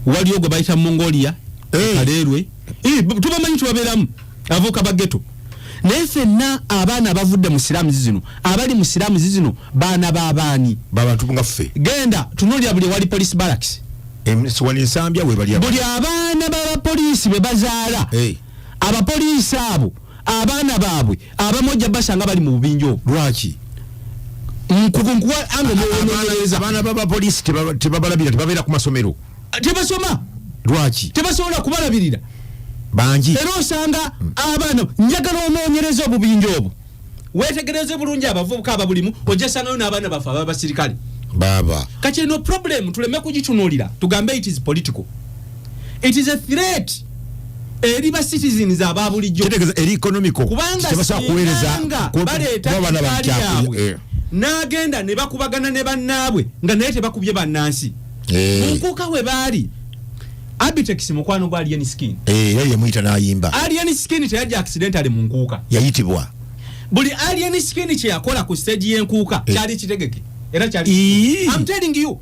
waliyo gwe bayita Mongolia, Kaleerwe, tubamanyi, tubabeeramu abavubuka ba ghetto. Naye ffenna abaana abavudde mu slums zino, abali mu slums zino, baana b'abaani? Babantu nga ffe. Genda tunuulira buli wali police barracks. Wano Ensambya webali. Buli abaana b'abapoliisi be bazaala, abapoliisi abo abaana baabwe abamu ojja basanga bali mu bubinja obwo. Lwaki? Nkuwa ango muwonoonyereza. Abaana b'abapoliisi tebabalabira, tebabeera ku masomero? Tebasoma. Lwaki? Tebasobola kubalabirira. Bangi. Era osanga abaana, njagala onoonyereza obubinja obwo, wetegereze bulungi abavubuka ababulimu, ojja sangayo n'abaana baffe ababasirikale. Baba. Kati eno problem tuleme kugitunuulira tugambe it is political. It is a threat eri ba citizens aba bulijjo. Kitegeeza eri economical. Kubanga Tebasobola kuweereza singa baleeta kuba abaana egaali yaabwe, n'agenda ne bakubagana ne bannaabwe nga naye tebakubye bannansi. Mu nkuuka we baali, Abitex mukwano gwa Alien Skin. Era yamuyita n'ayimba. Alien Skin teyajja accidentally mu nkuuka. Yayitibwa. Buli Alien Skin kye yakola ku stage y'enkuuka kyali kitegeke era kyali I'm telling you.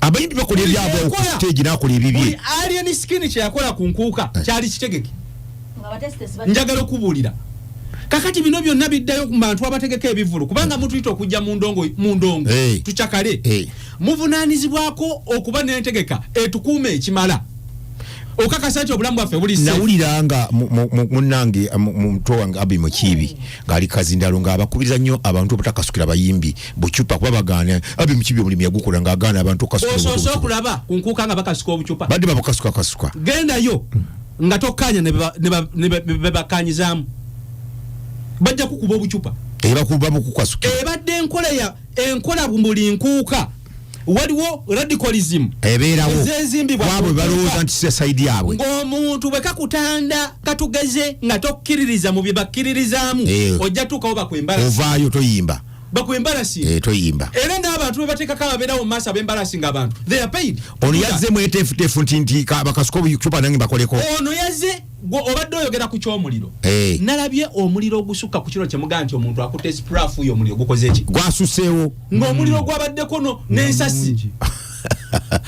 Abayimbi bakola ebyabwe ku stage, n'akola Buli ebibye. Alien Skin kye yakola ku nkuuka kyali kitegeke. Njagala okubuulira, kakati bino byonna biddayo ku bantu abategeka ebivulu, kubanga mutuyita okujja mu ndongo, mu ndongo tucakale. Muvunaanizibwako okuba n'entegeka etukuuma ekimala okakasa nti obulamu bwaffe buli safe. Nawulira nga munnange muto wange Abi Mukiibi ng'ali kazindalo ng'abakubiriza nnyo abantu obutakasukira bayimbi bucupa, kuba bagaana. Abi Mukiibi omulimu yagukola ng'agaana abantu okukasukira Osoose obucupa. okulaba ku nkuuka nga bakasuka obucupa? Badde babukasukakasuka. Gendayo nga tokkanya ne bebakanyizaamu, bajja kukuba obucupa. Babukukasukira. Ebadde enkola ya enkola buli nkuuka waliwo radicalism Ebeerawo. ezezimbibwa Waabwe ku balowooza nkuuka. nti si side yaabwe. Ng'omuntu bwe kakutanda katugeze nga tokkiririza mu bye bakkiririzaamu, ojja tuukawo bakwembalasi. Ovaayo toyimba. Bakwembalasi. Toyimba. Era n'abantu be bateekako ababeerawo mu maaso ab'embalasi ng'abantu they are paid. Ono yazze mweteefuteefu nti bakasuka obucupa nange bakoleko. Ono yazze, gwe obadde oyogera ku ky'omuliro. Nalabye omuliro ogusukka ku kiro kyemugaa nti omuntu akutte splafu yo omuliro gukoze ki? Gwasuseewo. Ng'omuliro gwabaddeko no n'ensasi.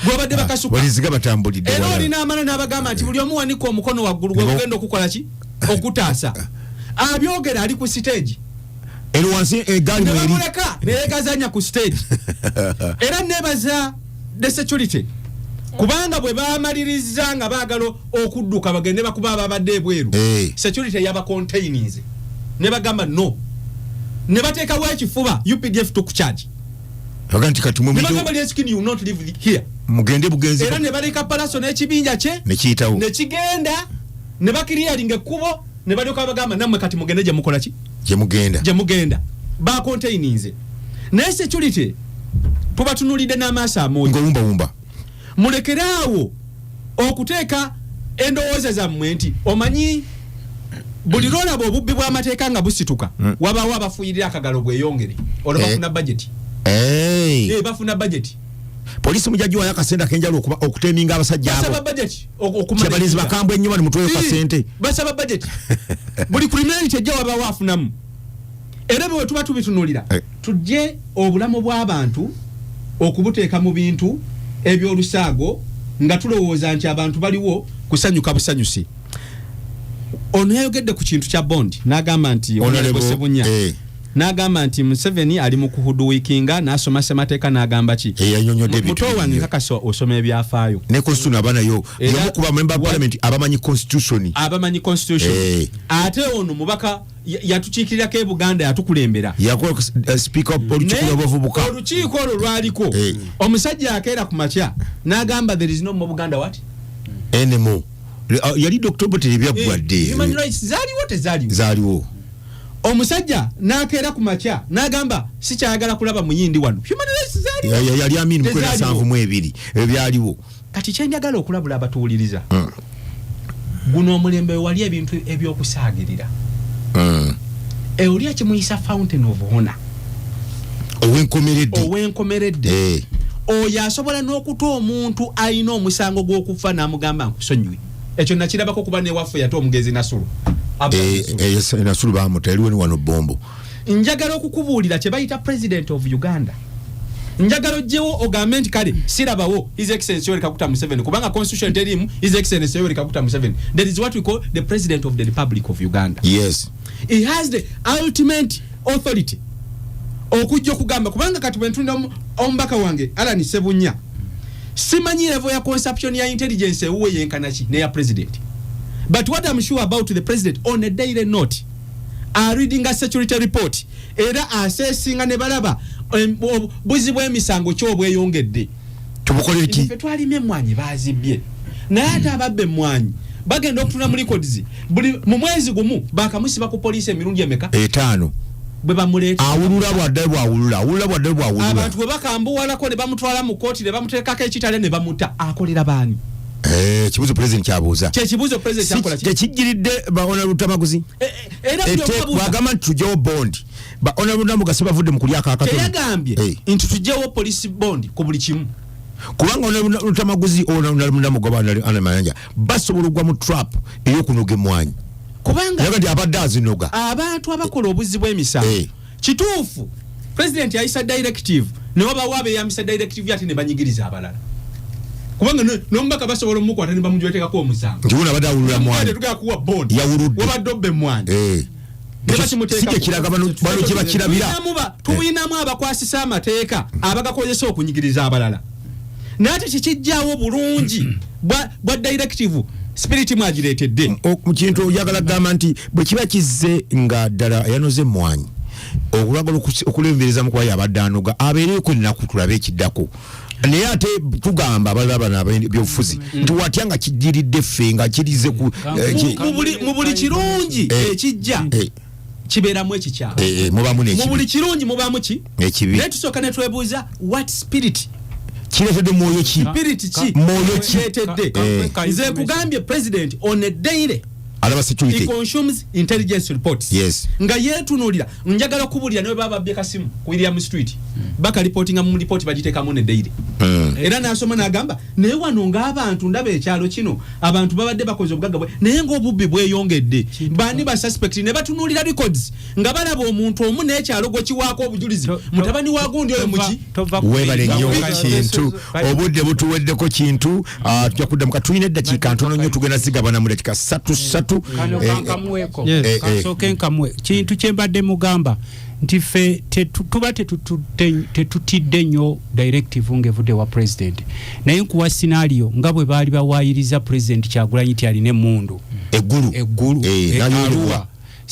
Gwabadde bakasuka. Waliziga batambulidde Era wala. olina amala n'abagamba nti buli omu wanika omukono waggulu, gwe gugenda okukola ki? Okutaasa. Abyogera ali ku stage. Ero wansi egaali Ne mweri. bamuleka neyegazanya ku stage. Era nebaza the security, kubanga bwe bamaliriza nga baagala okudduka bagende bakuba ababadde ebweru, security yabacontaininze ne bagamba no, ne bateekawo ekifuba, UPDF took charge. Baga nti kati Ne bagamba, "Leskin, you will not live here." Mugende bugenzi. Era ne baleka Palaso n'ekibinja kye Nekiyitawo. Nekigenda ne bakiriyalinga ekkubo, ne balyoka bagamba, "Nammwe kati mugende gye mukola ki?" Gye mugenda. Gye mugenda. Bacontaininze, naye security tubatunulidde n'amaaso amoogi. Ng'owumbawumba. Mulekere awo okuteeka endowooza zammwe nti omanyi buli lwolaba obubbi bw'amateeka nga busituka, wabaawo abafuuyirira akagalo bweyongere, olwo bafuna budget. Bafuna budget. Polisi mujagiwayo akasente akenjawulo okuteminga abasajja Basaba abo. budget okumala Kyabalinzi ekibuga. bakambwe ennyo, bali mutweyo kasente. Basaba budget. Buli criminality ejja wabaawo afunamu, era bwe tuba tubitunulira, tujje obulamu bw'abantu okubuteeka mu bintu ebyolusaago nga tulowooza nti abantu baliwo kusanyuka busanyusi. Ono yayogedde ku kintu kya bond n'agamba nti Honorable, Honorable Sebunya n'agamba nti Museveni ali mu kuhoodwinkinga n'asoma ssemateeka n'agamba ki. Yanyonyodde ebintu Muto wange, bingi. nkakasa osoma ebyafaayo. Ne constitution aba nayo. Yomu ku ba member of parliament abamanyi constitution. Abamanyi constitution. Ate ono mubaka yatukiikirirako e Buganda, yatukulembera. Yakola speaker of olukiiko Naye lw'abavubuka. Olukiiko olwo lwaliko omusajja akeera ku makya n'agamba, "There is no more Buganda." What? Nmo yali Dr. Obote ebyaggwadde. Human rights zaaliwo, tezaaliwo? Zaaliwo. Omusajja n'akeera ku makya n'agamba, "Sikyayagala kulaba muyindi wano." Human rights zaaliwo? Yali Amin mu Tezaaliwo. 72 ebyaliwo. Kati kyenjagala okulabula abatuwuliriza, guno omulembe wali ebintu ebyokusaagirira. Oli akimuyisa fountain of honor. Ow'enkomeredde. Ow'enkomeredde. Oyo asobola n'okuta omuntu alina omusango gw'okufa n'amugamba, "Nkusonyiwe." Ekyo nakirabako kuba newaffe yate omugenzi Nasulu. Nasulu bamuta, yaliwo ni wano bombo. Njagala okukubuulira kye bayita president of Uganda. Njagala ojjewo ogambe nti kale sirabawo His Excellency Yoweri Kaguta Museveni, kubanga constitution teriimu His Excellency Yoweri Kaguta Museveni. There is what we call the President of the Republic of Uganda. He has the ultimate authority okujja okugamba, kubanga kati bwentunda omubaka wange Alan Sebunya, simanyi level ya consumption ya intelligence ewuwe yenkanaki neya president, but what I'm sure about the president, on a daily note areadinga security report era asesinga ne balaba buzi bw'emisango kyobweyongedde. Tubukole ki? Ffe twalima emmwanyi bazibbye, naye ate ababba emmwanyi bagenda okutuna mu records, buli mu mwezi gumu bakamusiba ku poliisi emirundi emeka? Etaano. Bwe bamuleeta. Awulula bwadde bwawulula, awulula bwadde bwawulula. Abantu bwe bakambuwalako ne bamutwala mu kooti ne bamuteekako ekitale ne bamuta, akolera baani? Ekibuuzo president kyabuuza. Kyekibuuzo president akola ki? Tekijjiridde ba Honorable Tamaguzi. Era buli omu abuuza. Bwagamba nti tugyewo bond, ba Honorable Namugasi bavudde mu kulya akakatono. Teyagambye nti tugyewo police bond ku buli kimu. Kubanga Honorable Tamaguzi, Honorable Namugoba, Honorable Mayanja basobola okugwa mu trap ey'okunoga emmwanyi. Kubanga Yaga nti abadde azinoga. Abantu abakola obuzzi bw'emisango, kituufu president yayisa directive, ne wabawo abeyambisa directive ate ne banyigiriza abalala, kubanga n'omubaka basobola omukwata ne bamujwetekako omusango. Nti wuno abadde awulula mwanyi. Tugenda kuwa bond. Yawuludde. Wabadde obba emmwanyi. Ne Ekyo bakimuteekako. si kyekiraga bano gye bakirabira. Tulinamu abakwasisa amateeka abagakozesa okunyigiriza abalala, naye ate kikijjawo bulungi bwa directive spirit mwagireetedde. Mu kintu oyagala kugamba nti bwe kiba kizze nga ddala yanoze emmwanyi okulagala okulembereza mu kuba yabadde anoga, abeereko ennaku tulabe ekiddako. Naye ate tugamba abalala bano ab'ebyobufuzi nti watya nga kijjiridde ffe nga kirize ku Mu buli kirungi ekijja kibeeramu ekikyamu. Mubamu Mu buli n'ekibi. kirungi mubaamu ki? Ekibi. Naye tusooka ne twebuuza, what spirit? Kireetedde mwoyo ki? Spirit ki Mwoyo ki? kireetedde? Nze nkugambye, president on a daily Alaba he security. consumes intelligence reports. Nga yeetunuulira. Njagala okubulira, ne bwe baba babbye kasimu ku William Street, bakalipotinga mu lipooti, bagiteekamu ne daily. Era n'asoma n'agamba, naye wano ng'abantu ndaba ekyalo kino abantu babadde bakoze obugagga bwe, naye ng'obubbi bweyongedde, bani ba suspect? Ne batunuulira records nga balaba omuntu omu n'ekyalo gwe kiwaako obujulizi, mutabani wa gundi oyo muki. Webale nnyo Kintu, obudde butuweddeko. Kintu, tujja kuddamu. Katulina eddakiika ntono nnyo, tugenda zigabana mu dakiika ssatu ssatu. Kano kankamuweko. Kansooke nkamuwe Kintu. Kyembadde mugamba nti ffe tuba tetutidde nnyo directive ng'evudde wa president, naye nkuwa scenario nga bwe baali bawaayiriza President Kyagulanyi nti alina emmundu. Eggulu. Eggulu. N'ayolebwa. Arua.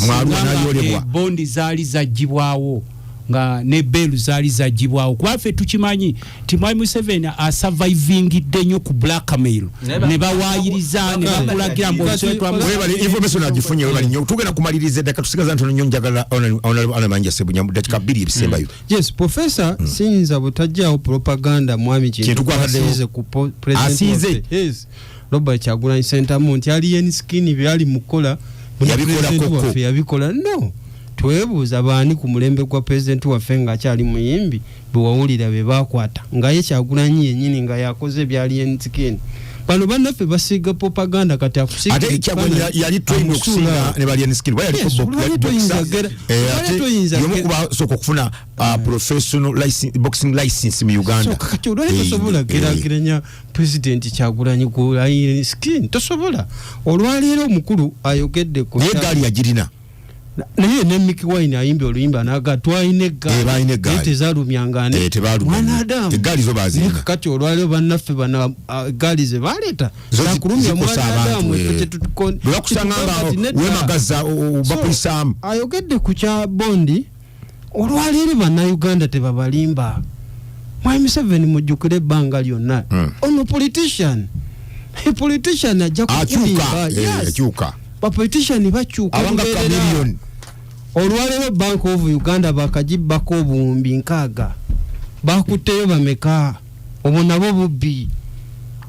Mu Arua Singa nga n'ayolebwa. Bondi zaali zaggyibwawo, nga ne bail zaali zaggyibwawo, kuba ffe tukimanyi nti Mwami Museveni asurvivingidde nnyo ku blackmail, ne bawaayiriza ne bakulagira mbu Webale, information agifunye, webale nnyo. Tugenda kumaliriza, eddaka tusigaza ntono nnyo. Njagala Honorable Anna Mayanja Ssebunya mu dakiika 2 ebisembayo. Yes, professor, siyinza butajjaawo propaganda mwami Kintu Kintu gwabaddewo. asiize ku president Asiize. waffe. Yes, Robert Kyagulanyi Ssentamu nti Alien Skin byali mukola buna Yabikola president koko. waffe yabikola. No twebuuza baani ku mulembe gwa president waffe ng'akyali muyimbi bewawulira be bakwata nga ye Kyagulanyi yennyini nga yakoze ebya Alien Skin? Bano bannaffe basiiga propaganda, kati akusiiga Ate Kyagulanyi ekifaananyi, yali trained amusuula. okusinga ne ba Alien Skin. Yes, olwali toyinza olwali toyinza Yomu kubasooka okufuna professional license, boxing license mu Uganda. So, kati olwali tosobola geraageranya President Kyagulanyi ku Alien Skin, tosobola. Olwaleero omukulu ayogedde ku Naye eggaali yagirina. Naye ne Mikie Wine ayimbye oluyimba naga twalina Eh, balina eggaali. eggaali tezalumyangane. Tebaalumya. Mwana Adamu. Eggaali zo bazirina. Naye kati olwaleero bannaffe bano, eggaali ze baleeta Zo zakulumya zikosa mwana abantu, Adamu. Ffe Bwe bakusanga nga kyetugamba nti nedda. weemagaza, So, bakuyisaamu. ayogedde ku kya bondi. Olwaleero Bannayuganda tebabalimba. Mwami Museveni, mujjukire ebbanga lyonna ono politician, politician ajja Akyuka. kukulimba. Yes. Akyuka. Bapolitician bakyuka Abanga lubeerera. chameleon. Olwaleero Bank of Uganda bakagibbako 60,000, bakutteyo bameka? Obwo nabo bubbi.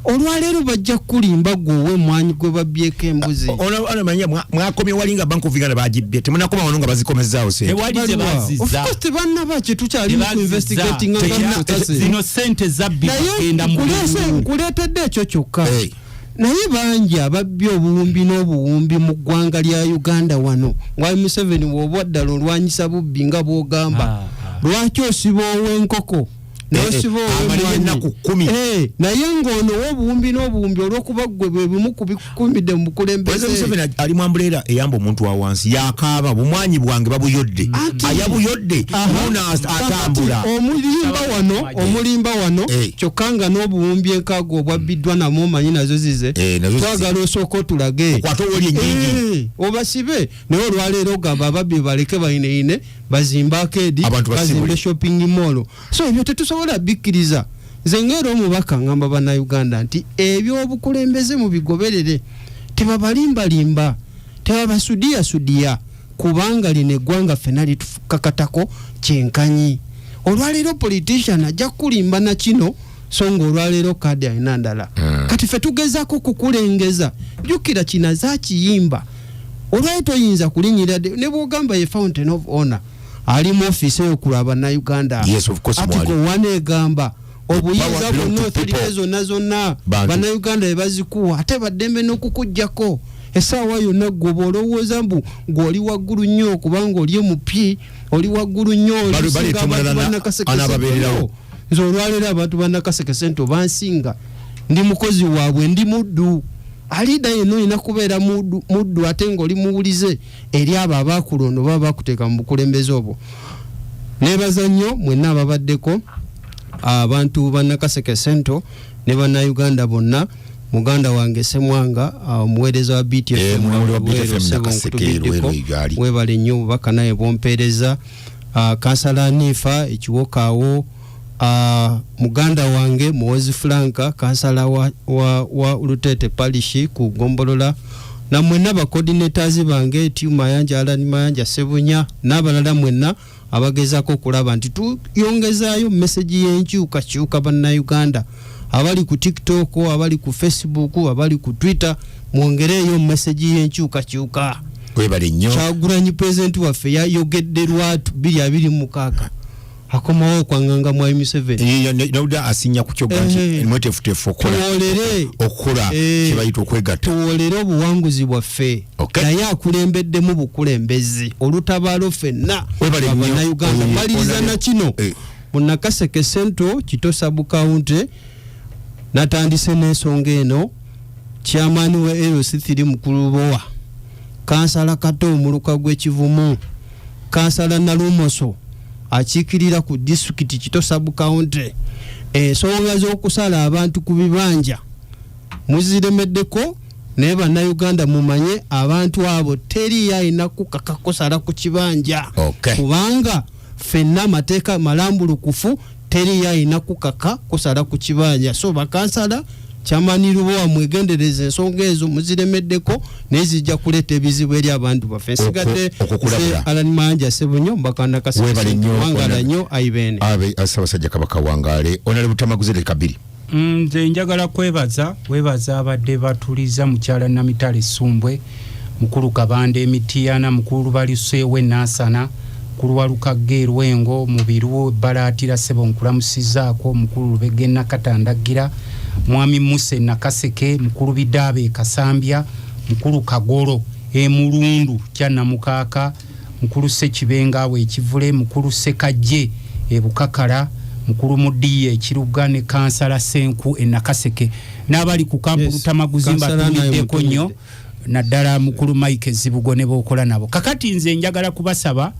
Olwaleero bajja kukulimba gwe ow'emmwanyi gwe babbyeko embuzi. Ono manya mwakomye wali nga Bank of Uganda bagibbye, temunakoma wano nga bazikomezaawo sente? Tewali ze Baliwa. Of bazizza. course tebannaba, kyetukyali mu Tebazizza. investigating nga process. Zino sente zabbi Naye bagenda mu bululu. nkuleetedde ekyo kyokka, naye bangi ababbye obuwumbi n'obuwumbi mu ggwanga lya Uganda wano. Mwami Museveni, bw'oba ddala olwanyisa bubbi nga bw'ogamba, lwaki osiba ow'enkoko nosiba Amaliyo ow'emmwanyi? ennaku 10. Naye ng'ono ow'obuwumbi n'obuwumbi, olw'okuba ggwe bwe bimu ku bikukumidde mu bukulembeze. President Museveni ali mu umbrella eyamba omuntu wa wansi, yakaaba bumwanyi bwange babuyodde, ayabuyodde ono atambula. Kakati omulimba wano, omulimba wano, kyokka nga n'obuwumbi 60 obwabbiddwa namwo omanyi nazo zize. Nazo zize. Twagala osooka otulage. Okwate owoli ennyingi. Obasibe. Naye olwaleero ogamba ababbi baleke bayineyine bazimbe arcade, Abantu basibule. bazimbe shopping mall. So ebyo tetusobola bikkiriza. Nze ngaera omubaka ngamba Bannayuganda nti ebyobukulembeze mubigoberere, tebabalimbalimba, tebabasudiyasudiya, kubanga lino eggwanga ffenna litukakatako kyenkanyi. Olwaleero politician ajja kukulimba na kino, so nga olwaleero kaadi alina ndala. Kati ffe tugezaako kukulengeza. Jjukira kina zakiyimba, olwaleero toyinza kulinyira ne bwogamba ye fountain of honor ali mu ofiisi eyo kulwa Bannayuganda. Yes, of course, Article mwali. 1 egamba obuyinza Power belong bwonna, to authority people. zonna zonna Bantu. Bannayuganda bebazikuwa, ate baddembe n'okukugjako essaawa yonna. Gwe olowooza mbu ng'oli waggulu nnyo kubanga oli MP, oli waggulu nnyo, oli Bali- osinga baleeta abantu omulala bannakasekese. anaababeererawo. Nze olwaleero abantu bannakasekese nti obansinga, ndi mukozi waabwe, ndi muddu. Alida yenna olina kubeera muddu, muddu ate ng'oli muwulize eri abo abakulonda oba bakuteeka mu bukulembeze obwo. Nebaza nnyo mwenna ababaddeko, abantu bannakaseke Central ne Bannayuganda bonna. Muganda wange Semwanga, omuweereza wa BTFM, Muweereza wa BTFM Luweero, Ssebo, Nakaseke, nkutumiddeko. Luweero Igaali. Webale nnyo obubaka naye bwompeereza. Kansala Anifa ekiwokaawo, muganda wange Muwozi Franka, kansala wa Lutete Parish ku Gombolola, namwenna bacoordinators bange, Tiu Mayanja, Alan Mayanja Sebunya n'abalala mwenna abagezaako okulaba nti tuyongezaayo message y'enkyukakyuka. Bannayuganda abali ku TikTok, abali ku Facebook, abali ku Twitter, mwongereeyo message y'enkyukakyuka. Webale nnyo. Kyagulanyi president waffe yayogedde lwatu 2026. Akomawo okwanganga mwami Museveni. Nawulira asinya ku kyogga nti mweteefuteefu okukola kye bayita okwegatta. Tuwolere obuwanguzi bwaffe. Naye akulembeddemu bukulembezi olutabaalo ffenna Abannayuganda. Maliriza na kino, mu Nakaseke Central, Kito Sub County, natandise n'ensonga eno. Chairman wa LC3 Mukulu Bowa, Kansala Kato omuluka gw'Ekivumu, Kansala Nalumoso akiikirira ku disitulikiti Kito Sub County, ensonga z'okusala abantu ku bibanja muziremeddeko, naye Bannayuganda mumanye abantu abo teriyo alina kukaka kusala ku kibanja, kubanga ffenna amateeka malambulukufu, teriyo alina kukaka kusala ku kibanja. So bakansala, Chairman Lubowa, mwegendereza ensonga ezo muziremeddeko, naye zijja kuleeta ebizibu eri abantu baffe. Nsigadde Alan Manja Sebunyo mbakana kasewangala nnyo aibene. Ssaabasajja Kabaka wangaale. Honorable Tamaguzi Kabiri. Nze njagala kwebaza webaza abadde batuliza mukyala Namitale Sumbwe, mukulu Kabanda Emitiyana, mukulu Baliseewe Nansana, mukulu Walukagga Erwengo Mubiru Balaatira Sebo, nkulamusizaako mukulu Lubege Nakatandagira, mwami Muse Nakaseke, mukulu Bidaabe Kasambya, mukulu Kagolo Emulundu Kyannamukaaka, mukulu Sekibenga awo Ekivule, mukulu Sekajje Ebukakala, mukulu Mudiye Ekiruga ne Kansala Senku e Nakaseke n'abali ku kampu Lutamaguzi mbatumiddeko nnyo, naddala mukulu Mike Zibugo ne bookola nabo. Kakati nze njagala kubasaba,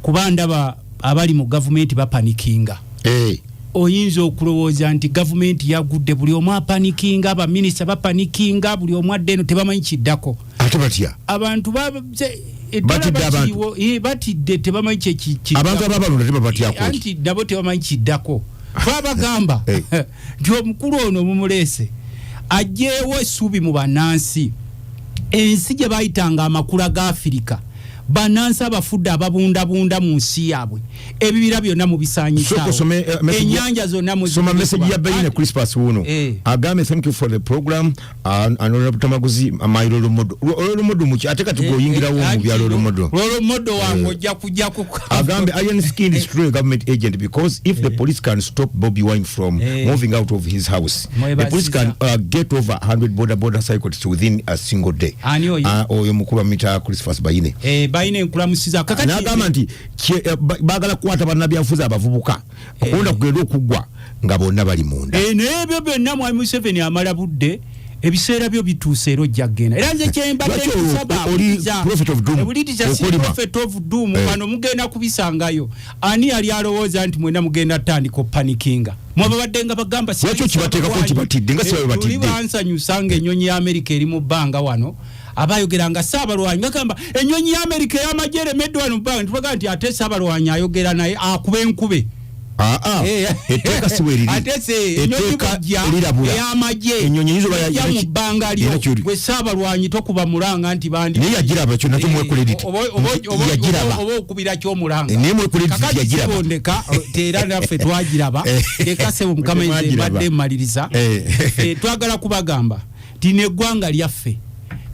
kuba ndaba abali mu gavumenti bapanikinga. Oyinza okulowooza nti gavumenti yagudde, buli omu apanikinga, baminisita bapanikinga, buli omu adde eno, tebamanyi kiddako. Ate batya? Abantu Batidde abantu. Batidde, tebamanyi Abantu ababalonda tebabatyako? Anti nabo tebamanyi kiddako. Twabagamba nti omukulu ono mumuleese ajjeewo essuubi mu bannansi. Ensi gye bayitanga amakula ga Afirika, bannansi abafudde ababundabunda mu nsi yaabwe. Ebibira byonna mubisanyisaawo, ennyanja zonna. Soma message ya Bayine Crispus wuno. Agambe, "Thank you for the program, Honorable Tamaguzi, my role model." Role model muki? Ate kati gwoyingirawo mu bya role model. Role model wange ojja kujja ku Agambe, "Iron Skin is truly a government agent, because if the police can stop Bobby Wine from moving out of his house, the police can get over 100 border border cyclists within a single day." Ani oyo? Oyo mukulu amita Crispus Bayine. Bayine, nkulamusiza. Kakati N'agamba nti baagala kukwata bannabyabufuzi abavubuka, okulonda kugenda okuggwa nga bonna bali munda. Naye ebyo byonna mwami Museveni amala budde, ebiseera byo bituuse era ojja kugenda. Era nze kyembadde Lwaki oli prophet of doom? Okolima. Prophet of doom. Bano mugenda kubisangayo. Ani yali alowooza nti mwena mugenda tandika opanikinga? Mwababadde nga bagamba Lwaki okibateekako nti batidde, nga si babe Tuli batidde? bansanyusa nga ennyonyi ya Amerika eri mu bbanga wano, abayogera nga saabalwanyi bagamba ennyonyi ya Amerika ey'amagye eremedde wano mu bbanga, ntubaga nti ate saabalwanyi ayogera naye akuba enkube. Aa, etteeka si bwe riri. Ate se ennyonyi Etteeka bwejja lirabula. ey'amagye Ennyonyi eyinza oba ejja mu bbanga lyo, era kyoli. gwe saabalwanyi tokuba mulanga nti bandi Naye yagiraba, kyo nakyo muwe credit. Yagiraba. Oba okubira kyomulanga. Naye muwe credit, Kakati yagiraba. sebo, ndeka era naffe twagiraba. Leka sebo, mukama, nze Mwagiraba. mbadde mmaliriza. Twagala kubagamba nti neggwanga lyaffe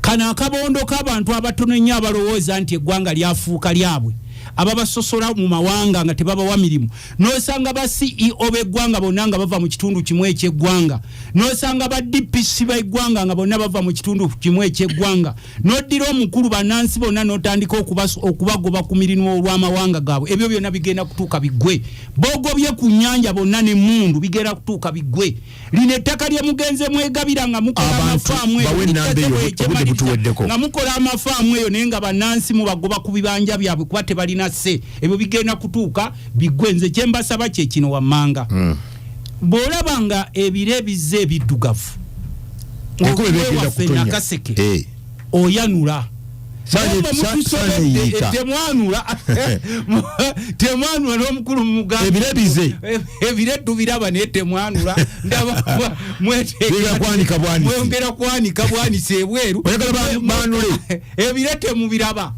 kano akabondo k'abantu abatono ennyo abalowooza nti eggwanga lyafuuka lyabwe, ababasosola mu mawanga nga tebabawa mirimu, n'osanga ba CEO b'eggwanga bonna nga bava mu kitundu kimu ekyeggwanga, n'osanga ba DPC b'eggwanga nga bonna bava mu kitundu kimu ekyeggwanga, n'oddira omukulu bannansi bonna n'otandika okubagoba ku mirimu olw'amawanga gaabwe. Ebyo byonna bigenda kutuuka biggwe. Bogobye ku nnyanja bonna n'emmundu, bigenda kutuuka biggwe. Lino ettaka lye mugenze mwegabira nga mukola Abantu amafaamu eyo, bawe ennamba eyo, Ekitegeeza obudde butuweddeko. nga mukola amafaamu eyo, naye nga bannansi mubagoba ku bibanja byabwe kuba tebalina se. Ebyo bigenda kutuuka biggwe. Nze kyembasaba kye kino wammanga: bw'olaba nga ebire ebizze ebiddugavu, Enkuba eba egenda waffe kutonnya. Nakaseke, oyanula. Namwe mutusobedde, Saana eyiika. Temwanula, temwanula n'omukulu mugamba. Ebire bize. Ebire tubiraba naye temwanula. Ndaba Bigenda kwanika bwanisi. Mwongera kwanika bwanisi ebweru. Oyagala baanule? Ebire temubiraba,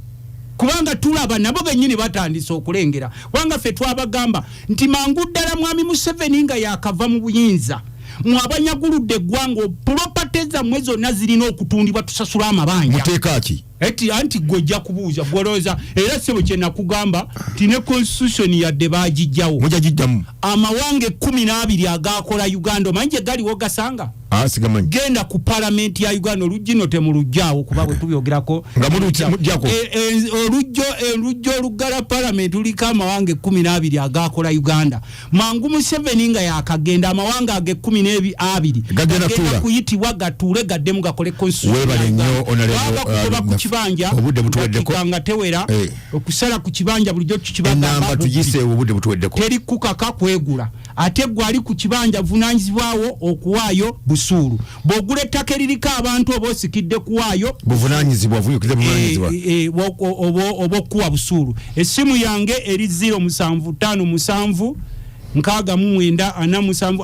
kubanga tulaba nabo bennyini batandise okulengera, kubanga ffe twabagamba nti mangu ddala mwami Museveni nga yakava mu buyinza, mwabanyaguludde eggwanga, property zammwe zonna zirina okutundibwa tusasule amabanja. Muteeka ki? Eti anti gwe ojja kubuuza gwolowooza era ssebo kye nakugamba nti ne constitution yadde baagijjawo. Mujja giddamu. Amawanga 12 agaakola Uganda omanyi gye galiwo gasanga? Ah, sigamanyi. Genda ku palamenti ya Uganda, oluggi no temuluggyaawo kuba bwe tubyogerako. Nga mujjako. Oluggi oluggala palamenti luliko amawanga 12 agaakola Uganda. Mangu Museveni nga yakagenda, amawanga ago 12 Gagenda gagenda kutuula. kuyitibwa gatuule gaddemu gakole constitution Weebale ya Uganda. nnyo, Honorable, Baba kugoba ku kibanja, obudde butuweddeko. dakika nga tewera, okusala ku kibanja bulijjo tukibagamba Enamba bubbi. tugise, obudde butuweddeko. Teri kukaka kwegula, ate gwe ali ku kibanja vunanyizibwawo okuwaayo busuulu. Bw'ogula ettaka eririko abantu oba osikidde kuwaayo Buvunanyizibwa, vuyukize buvunanyizibwa. Oba okuwa busuulu. Essimu yange eri 0757 69 47 54,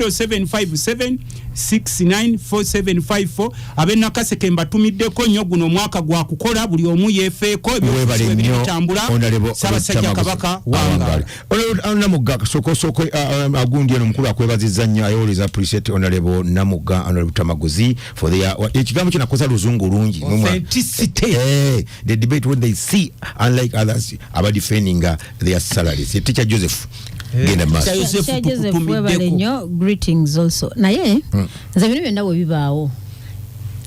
0757 694754. Ab'e Nakaseke mbatumiddeko nnyo, guno omwaka gwa kukola, buli omu yeefeeko. Webale Ebyobufuzi nnyo, bitambula. Honorable Ssaabasajja Lutamaguzi. Kabaka wangaala. Honorable Namugga, soko soko agundi eno mukulu akwebazizza nnyo. I always appreciate Honorable Namugga, Honorable Tamaguzi for their ekigambo kino akozesa luzungu lungi. Authenticity. The debate when they see unlike others aba defending their salaries. Teacher Joseph, genda maaso. Teacher Joseph, Teacher Joseph, tukutumiddeko. webale nnyo, greetings also. Naye nze bino byonna bwe bibaawo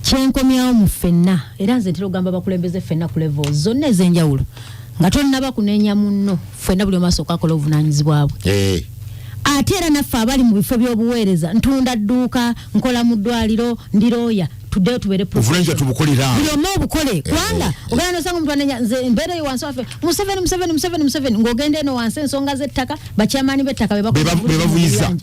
kyenkomyawo mu ffenna, era nze ntera okugamba abakulembeze ffenna ku levels zonna ez'enjawulo, nga tonnaba kunenya munno, ffenna buli omu asooka akola obuvunaanyizibwa bwe. Ate era naffe abali mu bifo by'obuweereza, ntunda dduuka, nkola mu ddwaliro, ndi looya, tuddeyo tubeere Obuvunaanyizibwa tubukolera awo. buli omu obukole, kubanga ogenda nosanga omuntu anenya. Nze embeera eyo wansi waffe, Museveni, Museveni, Museveni, Museveni, ng'ogenda eno wansi ensonga z'ettaka, bakyamaani b'ettaka be bakola Be bavuyiza.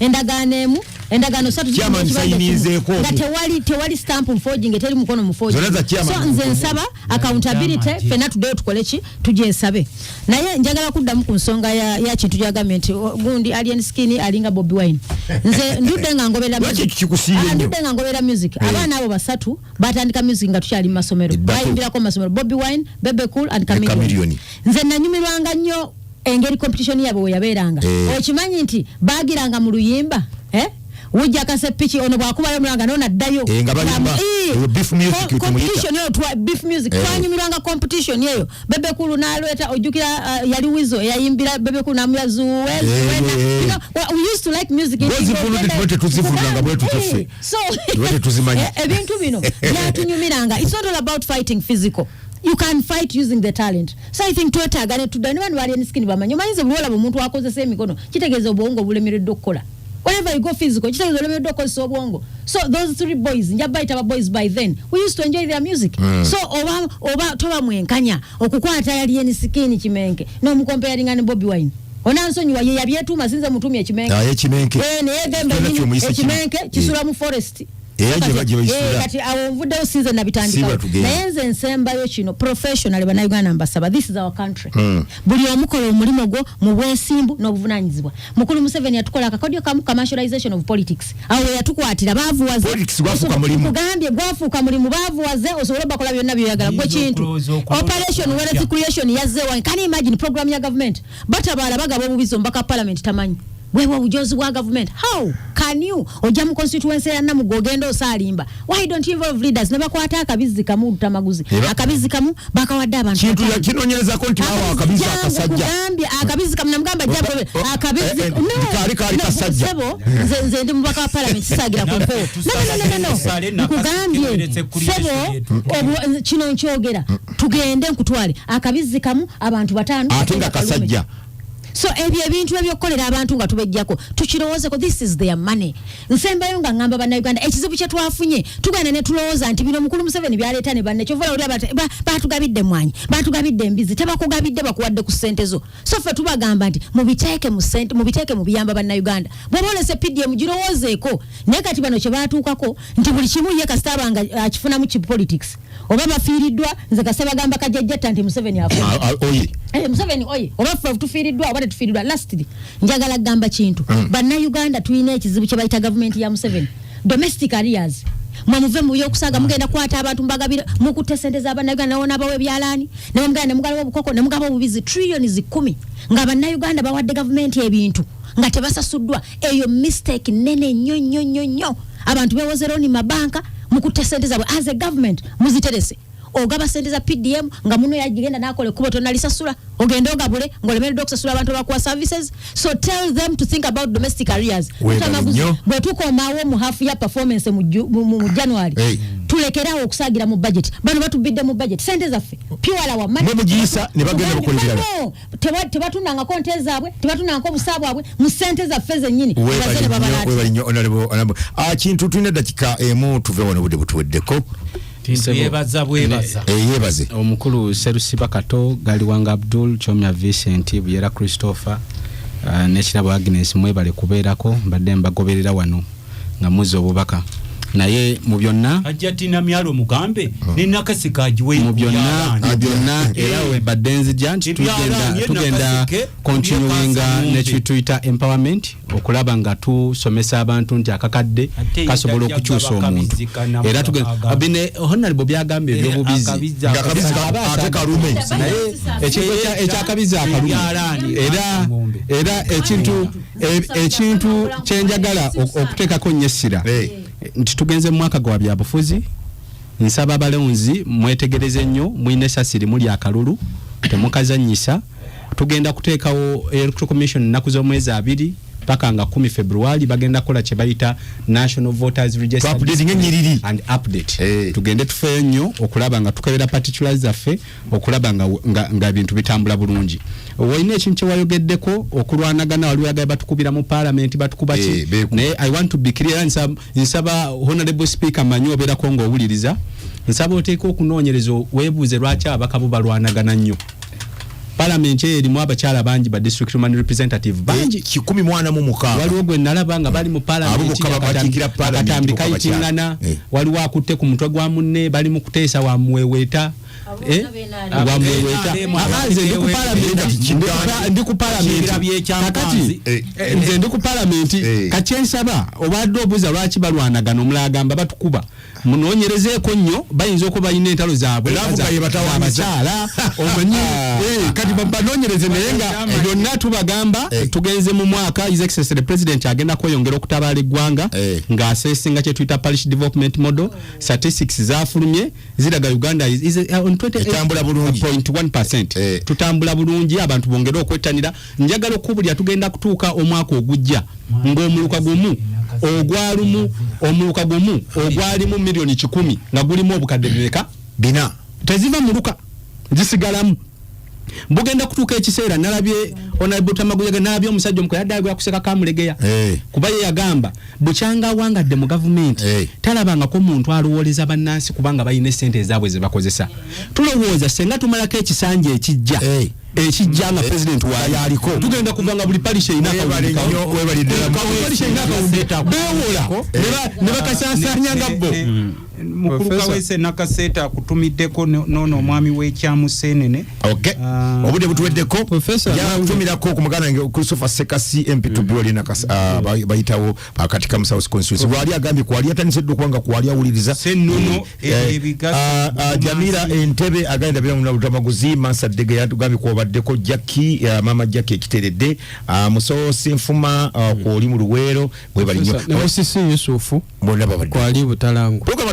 Endagaano emu, endagaano ssatu ziri mu Chairman kibanja kimu. sayinizeeko Nga omu. tewali stamp forging, teri mukono mu forging. Zonna za chairman. So nze nsaba accountability, Chairman. ffenna tuddeyo tukole ki, tugyesabe. Naye njagala kuddamu ku nsonga ya kintu gyagambye nti gundi Alien Skin alinga Bobi Wine. Nze ndudde nga ngoberera Lwaki music. ekyo kikusiiye nnyo? Ndudde nga ngoberera music. Abaana abo basatu batandika music nga tukyali mu masomero, bayimbirako mu masomero, Bobi Wine, Bebe Cool and Ne Chameleone. Chameleone. Nze nanyumirwanga nnyo engeri competition yaabwe we yabeeranga. Okimanyi nti bagiranga mu luyimba, eh? Wujja kasepiki ono bwakubayo omulanga nono addayo. Nga bayimba. Eyo beef music tumuyita. Competition eyo beef music. Twanyumirwanga competition eyo. Bebe Cool n'alweta, ojjukira, yali Wizo eyayimbira Bebe Cool n'amuya zuwe, zuwena. We used to like music. Bw'ozivunudde tuba tetuzivunulanga bwe tutyo ffe. So, Tuba tetuzimanyi. Ebintu bino byatunyumiranga. It's not all about fighting physical, you can fight using the talent. So I think twetaaga ne tudda ne bano bali skin bamanyi. Omanyize buli olaba omuntu akozesa emikono, kitegeeza obwongo bulemereddwa okukola. Whenever you go physical, kitegeeza olemereddwa okukozesa obwongo. So those three boys, nja bayita ba boys, by then we used to enjoy their music. So oba toba mwenkanya okukwata Alien Skin kimenke n'omukompeyaringa ne Bobi Wine, onansonyiwa, ye yabyetuuma, sinze mutumye ekimenke. Aye, ekimenke. Naye gembe Kyonna nyini, kyomuyise kino. ekimenke kisula mu forest. Era gye bayisula. Kati awo nvuddewo, sinze nabitandikawo. Siba tugenda. Naye nze nsembayo kino, professional Bannayuganda mbasaba, this is our country. Buli omukola omulimu gwo mu bwesimbu n'obuvunanyizibwa. Mukulu Museveni yatukola akakodyo kamu, commercialization of politics. Awo we yatukwatira, baavuwaze. Politics gwafuuka mulimu. Kugambye gwafuuka mulimu, baavuwaze osobole bakola byonna byoyagala gwe Yinza kintu. okulowooza okulonda Operation okutya. wealth creation yazze wange. Can you imagine program ya government, batabaala bagaba obubizi, omubaka parliament tamanyi bwebwe obujozi bwa government? How can you ojja mu constituency ya Namugo, ogenda osaalimba? Why don't you involve leaders ne bakwata akabizi kamu, Lutamaguzi, akabizi kamu bakawadde abantu Kintu bataano. yakinoonyerezako nti bawa akabizi Jangu akasajja. kugambye akabizi kamu, namugamba jja akabizi No, kaali no, kasajja. ssebo, nze ndi mubaka wa parliament, sisaagira ku mpewo. No, no, no, no, no. Tusale Nkugambye Nakaseke, ssebo, kino nkyogera, tugende nkutwale akabizi kamu, abantu bataano, Ate nga kasajja. So ebyo ebintu ebyokukolera abantu nga tubejjako, tukirowoozeko, this is their money. Nsembayo nga ngamba Bannayuganda, ekizibu kye twafunye, tugenda ne tulowooza nti bino mukulu Museveni byaleeta ne banne, kyova oli batugabidde emmwanyi, batugabidde embizi. Tebakugabidde, bakuwadde ku ssente zo. So ffe tubagamba nti mubiteeke mu ssente, mubiteeke mu biyamba Bannayuganda. Bw'oba olese PDM, girowoozeeko. Naye kati bano kye batuukako nti buli kimu ye kasita abanga akifunamu ki politics, oba bafiiriddwa, nze kasita bagamba kajjajjatta nti Museveni afa. Oye. Museveni oye, oba ffe tufiiriddwa oba tetufiiriddwa. Lastly, njagala kugamba kintu. Bannayuganda tulina ekizibu kye bayita gavumenti ya Museveni, domestic arrears. Mwe muve mu byokusaaga, mugenda kukwata abantu mbagabira, mukutte sente z'Abannayuganda, nawona abawa ebyalaani ne mugenda ne mugalawo obukoko ne mugaba obubizi, trillions 10 nga Bannayuganda bawadde gavumenti ebintu nga tebasasuddwa. Eyo mistake nene nnyo nnyo nnyo nnyo. Abantu bewoze loan mabanka, mukutte sente zaabwe as a government, muziterese. Ogaba sente za PDM nga muno yagenda nakola ekkubo tonalisasula, ogende ogabule ng'olemereddwa okusasula abantu abakuwa services. So tell them to think about domestic arrears. Weebale Lutamaguzi, nnyo. bwe tukomawo mu half ya performance mu January, Hey. tulekerawo okusaagira mu budget. Bano batubidde mu budget sente zaffe, pure our money. Mwe mugiyisa ne bagenda bakola ebirala. No, tebatundangako nte zaabwe, tebatundangako busa bwabwe mu sente zaffe zennyini. Baze ne babala ati. Webale nnyo, honorable. Kintu tulina eddakiika emu tuve wano, obudde butuweddeko. Yebaza bwebaza. Yebaze. Omukulu Serusiba Kato, Galiwanga Abdul Chomya, Vincent Buyera, Christopher, nekirabo Agnes, mwebale kubeerako. Mbadde mbagoberera wano nga muzza obubaka, naye mu byonna Ajja tina myalo mugambe nenakasika agiwe. Mu byonna, mu byonna, era webadde nzija nti Ebyalaani, tugenda Nakaseke, continuinga Byekasa nekituyita empowerment, okulaba nga tusomesa abantu nti akakadde Ate kasobola yajja okukyusa gaba omuntu. kabizi kana Era tugenda mugaba. bine honorable byagambye ebyobubizi. Akabizi. Nga akabizi ate kalume. Naye ekintu ekyakabizi akalume Ebyalaani, era ng'ombe. era ekintu ekintu kyenjagala okuteekako nnyo essira Hey. nti tugenze mu mwaka gwa byabufuzi. Nsaba abalonzi mwetegereze nnyo, mulina esasi limu lya kalulu, temukazanyisa. Tugenda kuteekawo Electoral Commission ennaku z'omwezi 20 paka nga 10 February bagenda kukola kye bayita National Voters Register Updating ennyiriri. and update. Eh. Tugende tufeeyo nnyo okulaba nga tukebera particulars zaffe, okulaba nga ebintu bitambula bulungi. Olina ekintu kyewayogeddeko, okulwanagana, waliwo yagaye batukubira mu parliament, batukuba ki? Eh, beekuba. Naye I want to be clear, nsaba honorable speaker, manyi obeerako ng'owuliriza, nsaba oteeka okunoonyereza, weebuuze lwaki ababaka bo balwanagana nnyo. Parliament eyo erimu abakyala bangi, ba district woman representative bangi. 146. Waliwo gwe nalaba nga bali mu Abo parliament, bokka bakiikira parliament, akatambi bokka bakyala. kayitingana. Eh. Waliwo akutte ku mutwe gwa munne, bali mu kuteesa, wamuweweeta. Abo Eh? bonna BNRM. Wamuweweeta. NRM. Ah, nze ndi ku parliament. Ndi ku parliament. Kiira by'ekyankwanzi. Kakati Eh. nze ndi ku parliament. Eh. Kakyensaba, obadde obuuza lwaki balwanagana, omulala agamba batukuba. Munoonyerezeeko nnyo, bayinza okuba balina entalo zaabwe Laavu nga ye batawaanyiza. abakyala, omanyi. Kati banoonyereze, naye nga byonna tubagamba Eh. tugenze mu mwaka, His Excellency the President agenda kweyongera okutabaala eggwanga Eh. ng'asesinga kye tuyita parish development model. Statistics zafulumye ziraga Uganda is on Etambula bulungi. 28.1%. Eh. Tutambula bulungi, abantu bongere okwettanira. Njagala okubulya, tugenda kutuuka omwaka ogujja ng'omuluka gumu ogwalumu, omuluka gumu ogwalimu 100,000,000 nga gulimu obukadde bimeka? Bina. Teziva muluka, zisigalamu. Bugenda kutuuka ekiseera, nalabye honorable Tamaguyaga, nalabye omusajja omukulu yadde agwa kuseka Kamulegeya, Eh. kuba ye yagamba bukyanga awangadde mu gavumenti Eh. talabangako muntu alowooleza bannansi kubanga balina esente ezaabwe ze bakozesa. Tulowooza senga tumalako ekisanja ekijja, Eh. ekijja nga president Yaliko. tugenda kuva nga buli parish erina Webale akawumbi. nnyo, webale ddala. Parish erina akawumbi, beewola ne bakasaasaanya nga bo. Mukulu Professor. Kawese Nakaseeta akutumiddeko noono omwami w'ekyamusenene. Okay. Ah. Obudde butuweddeko. Professor, Njagala kutumirako ku muganda wange Christopher Sekasi, MP Tubioli, bayitawo Katikamu South constituency. Lwali agambye kwali atandise dda okuba nga kwali awuliriza. Sennuno, ebigaso, Jamira Entebe agenda bira mu Lutamaguzi Mansadege yatugambye kwobaddeko. Jackie, mama Jackie ekiteredde, Musowo Senfuma, kwoli mu Luweero, mwebali nnyo. Ne Musisi Yusufu Bonna babadde. kwali Butalangu. Program.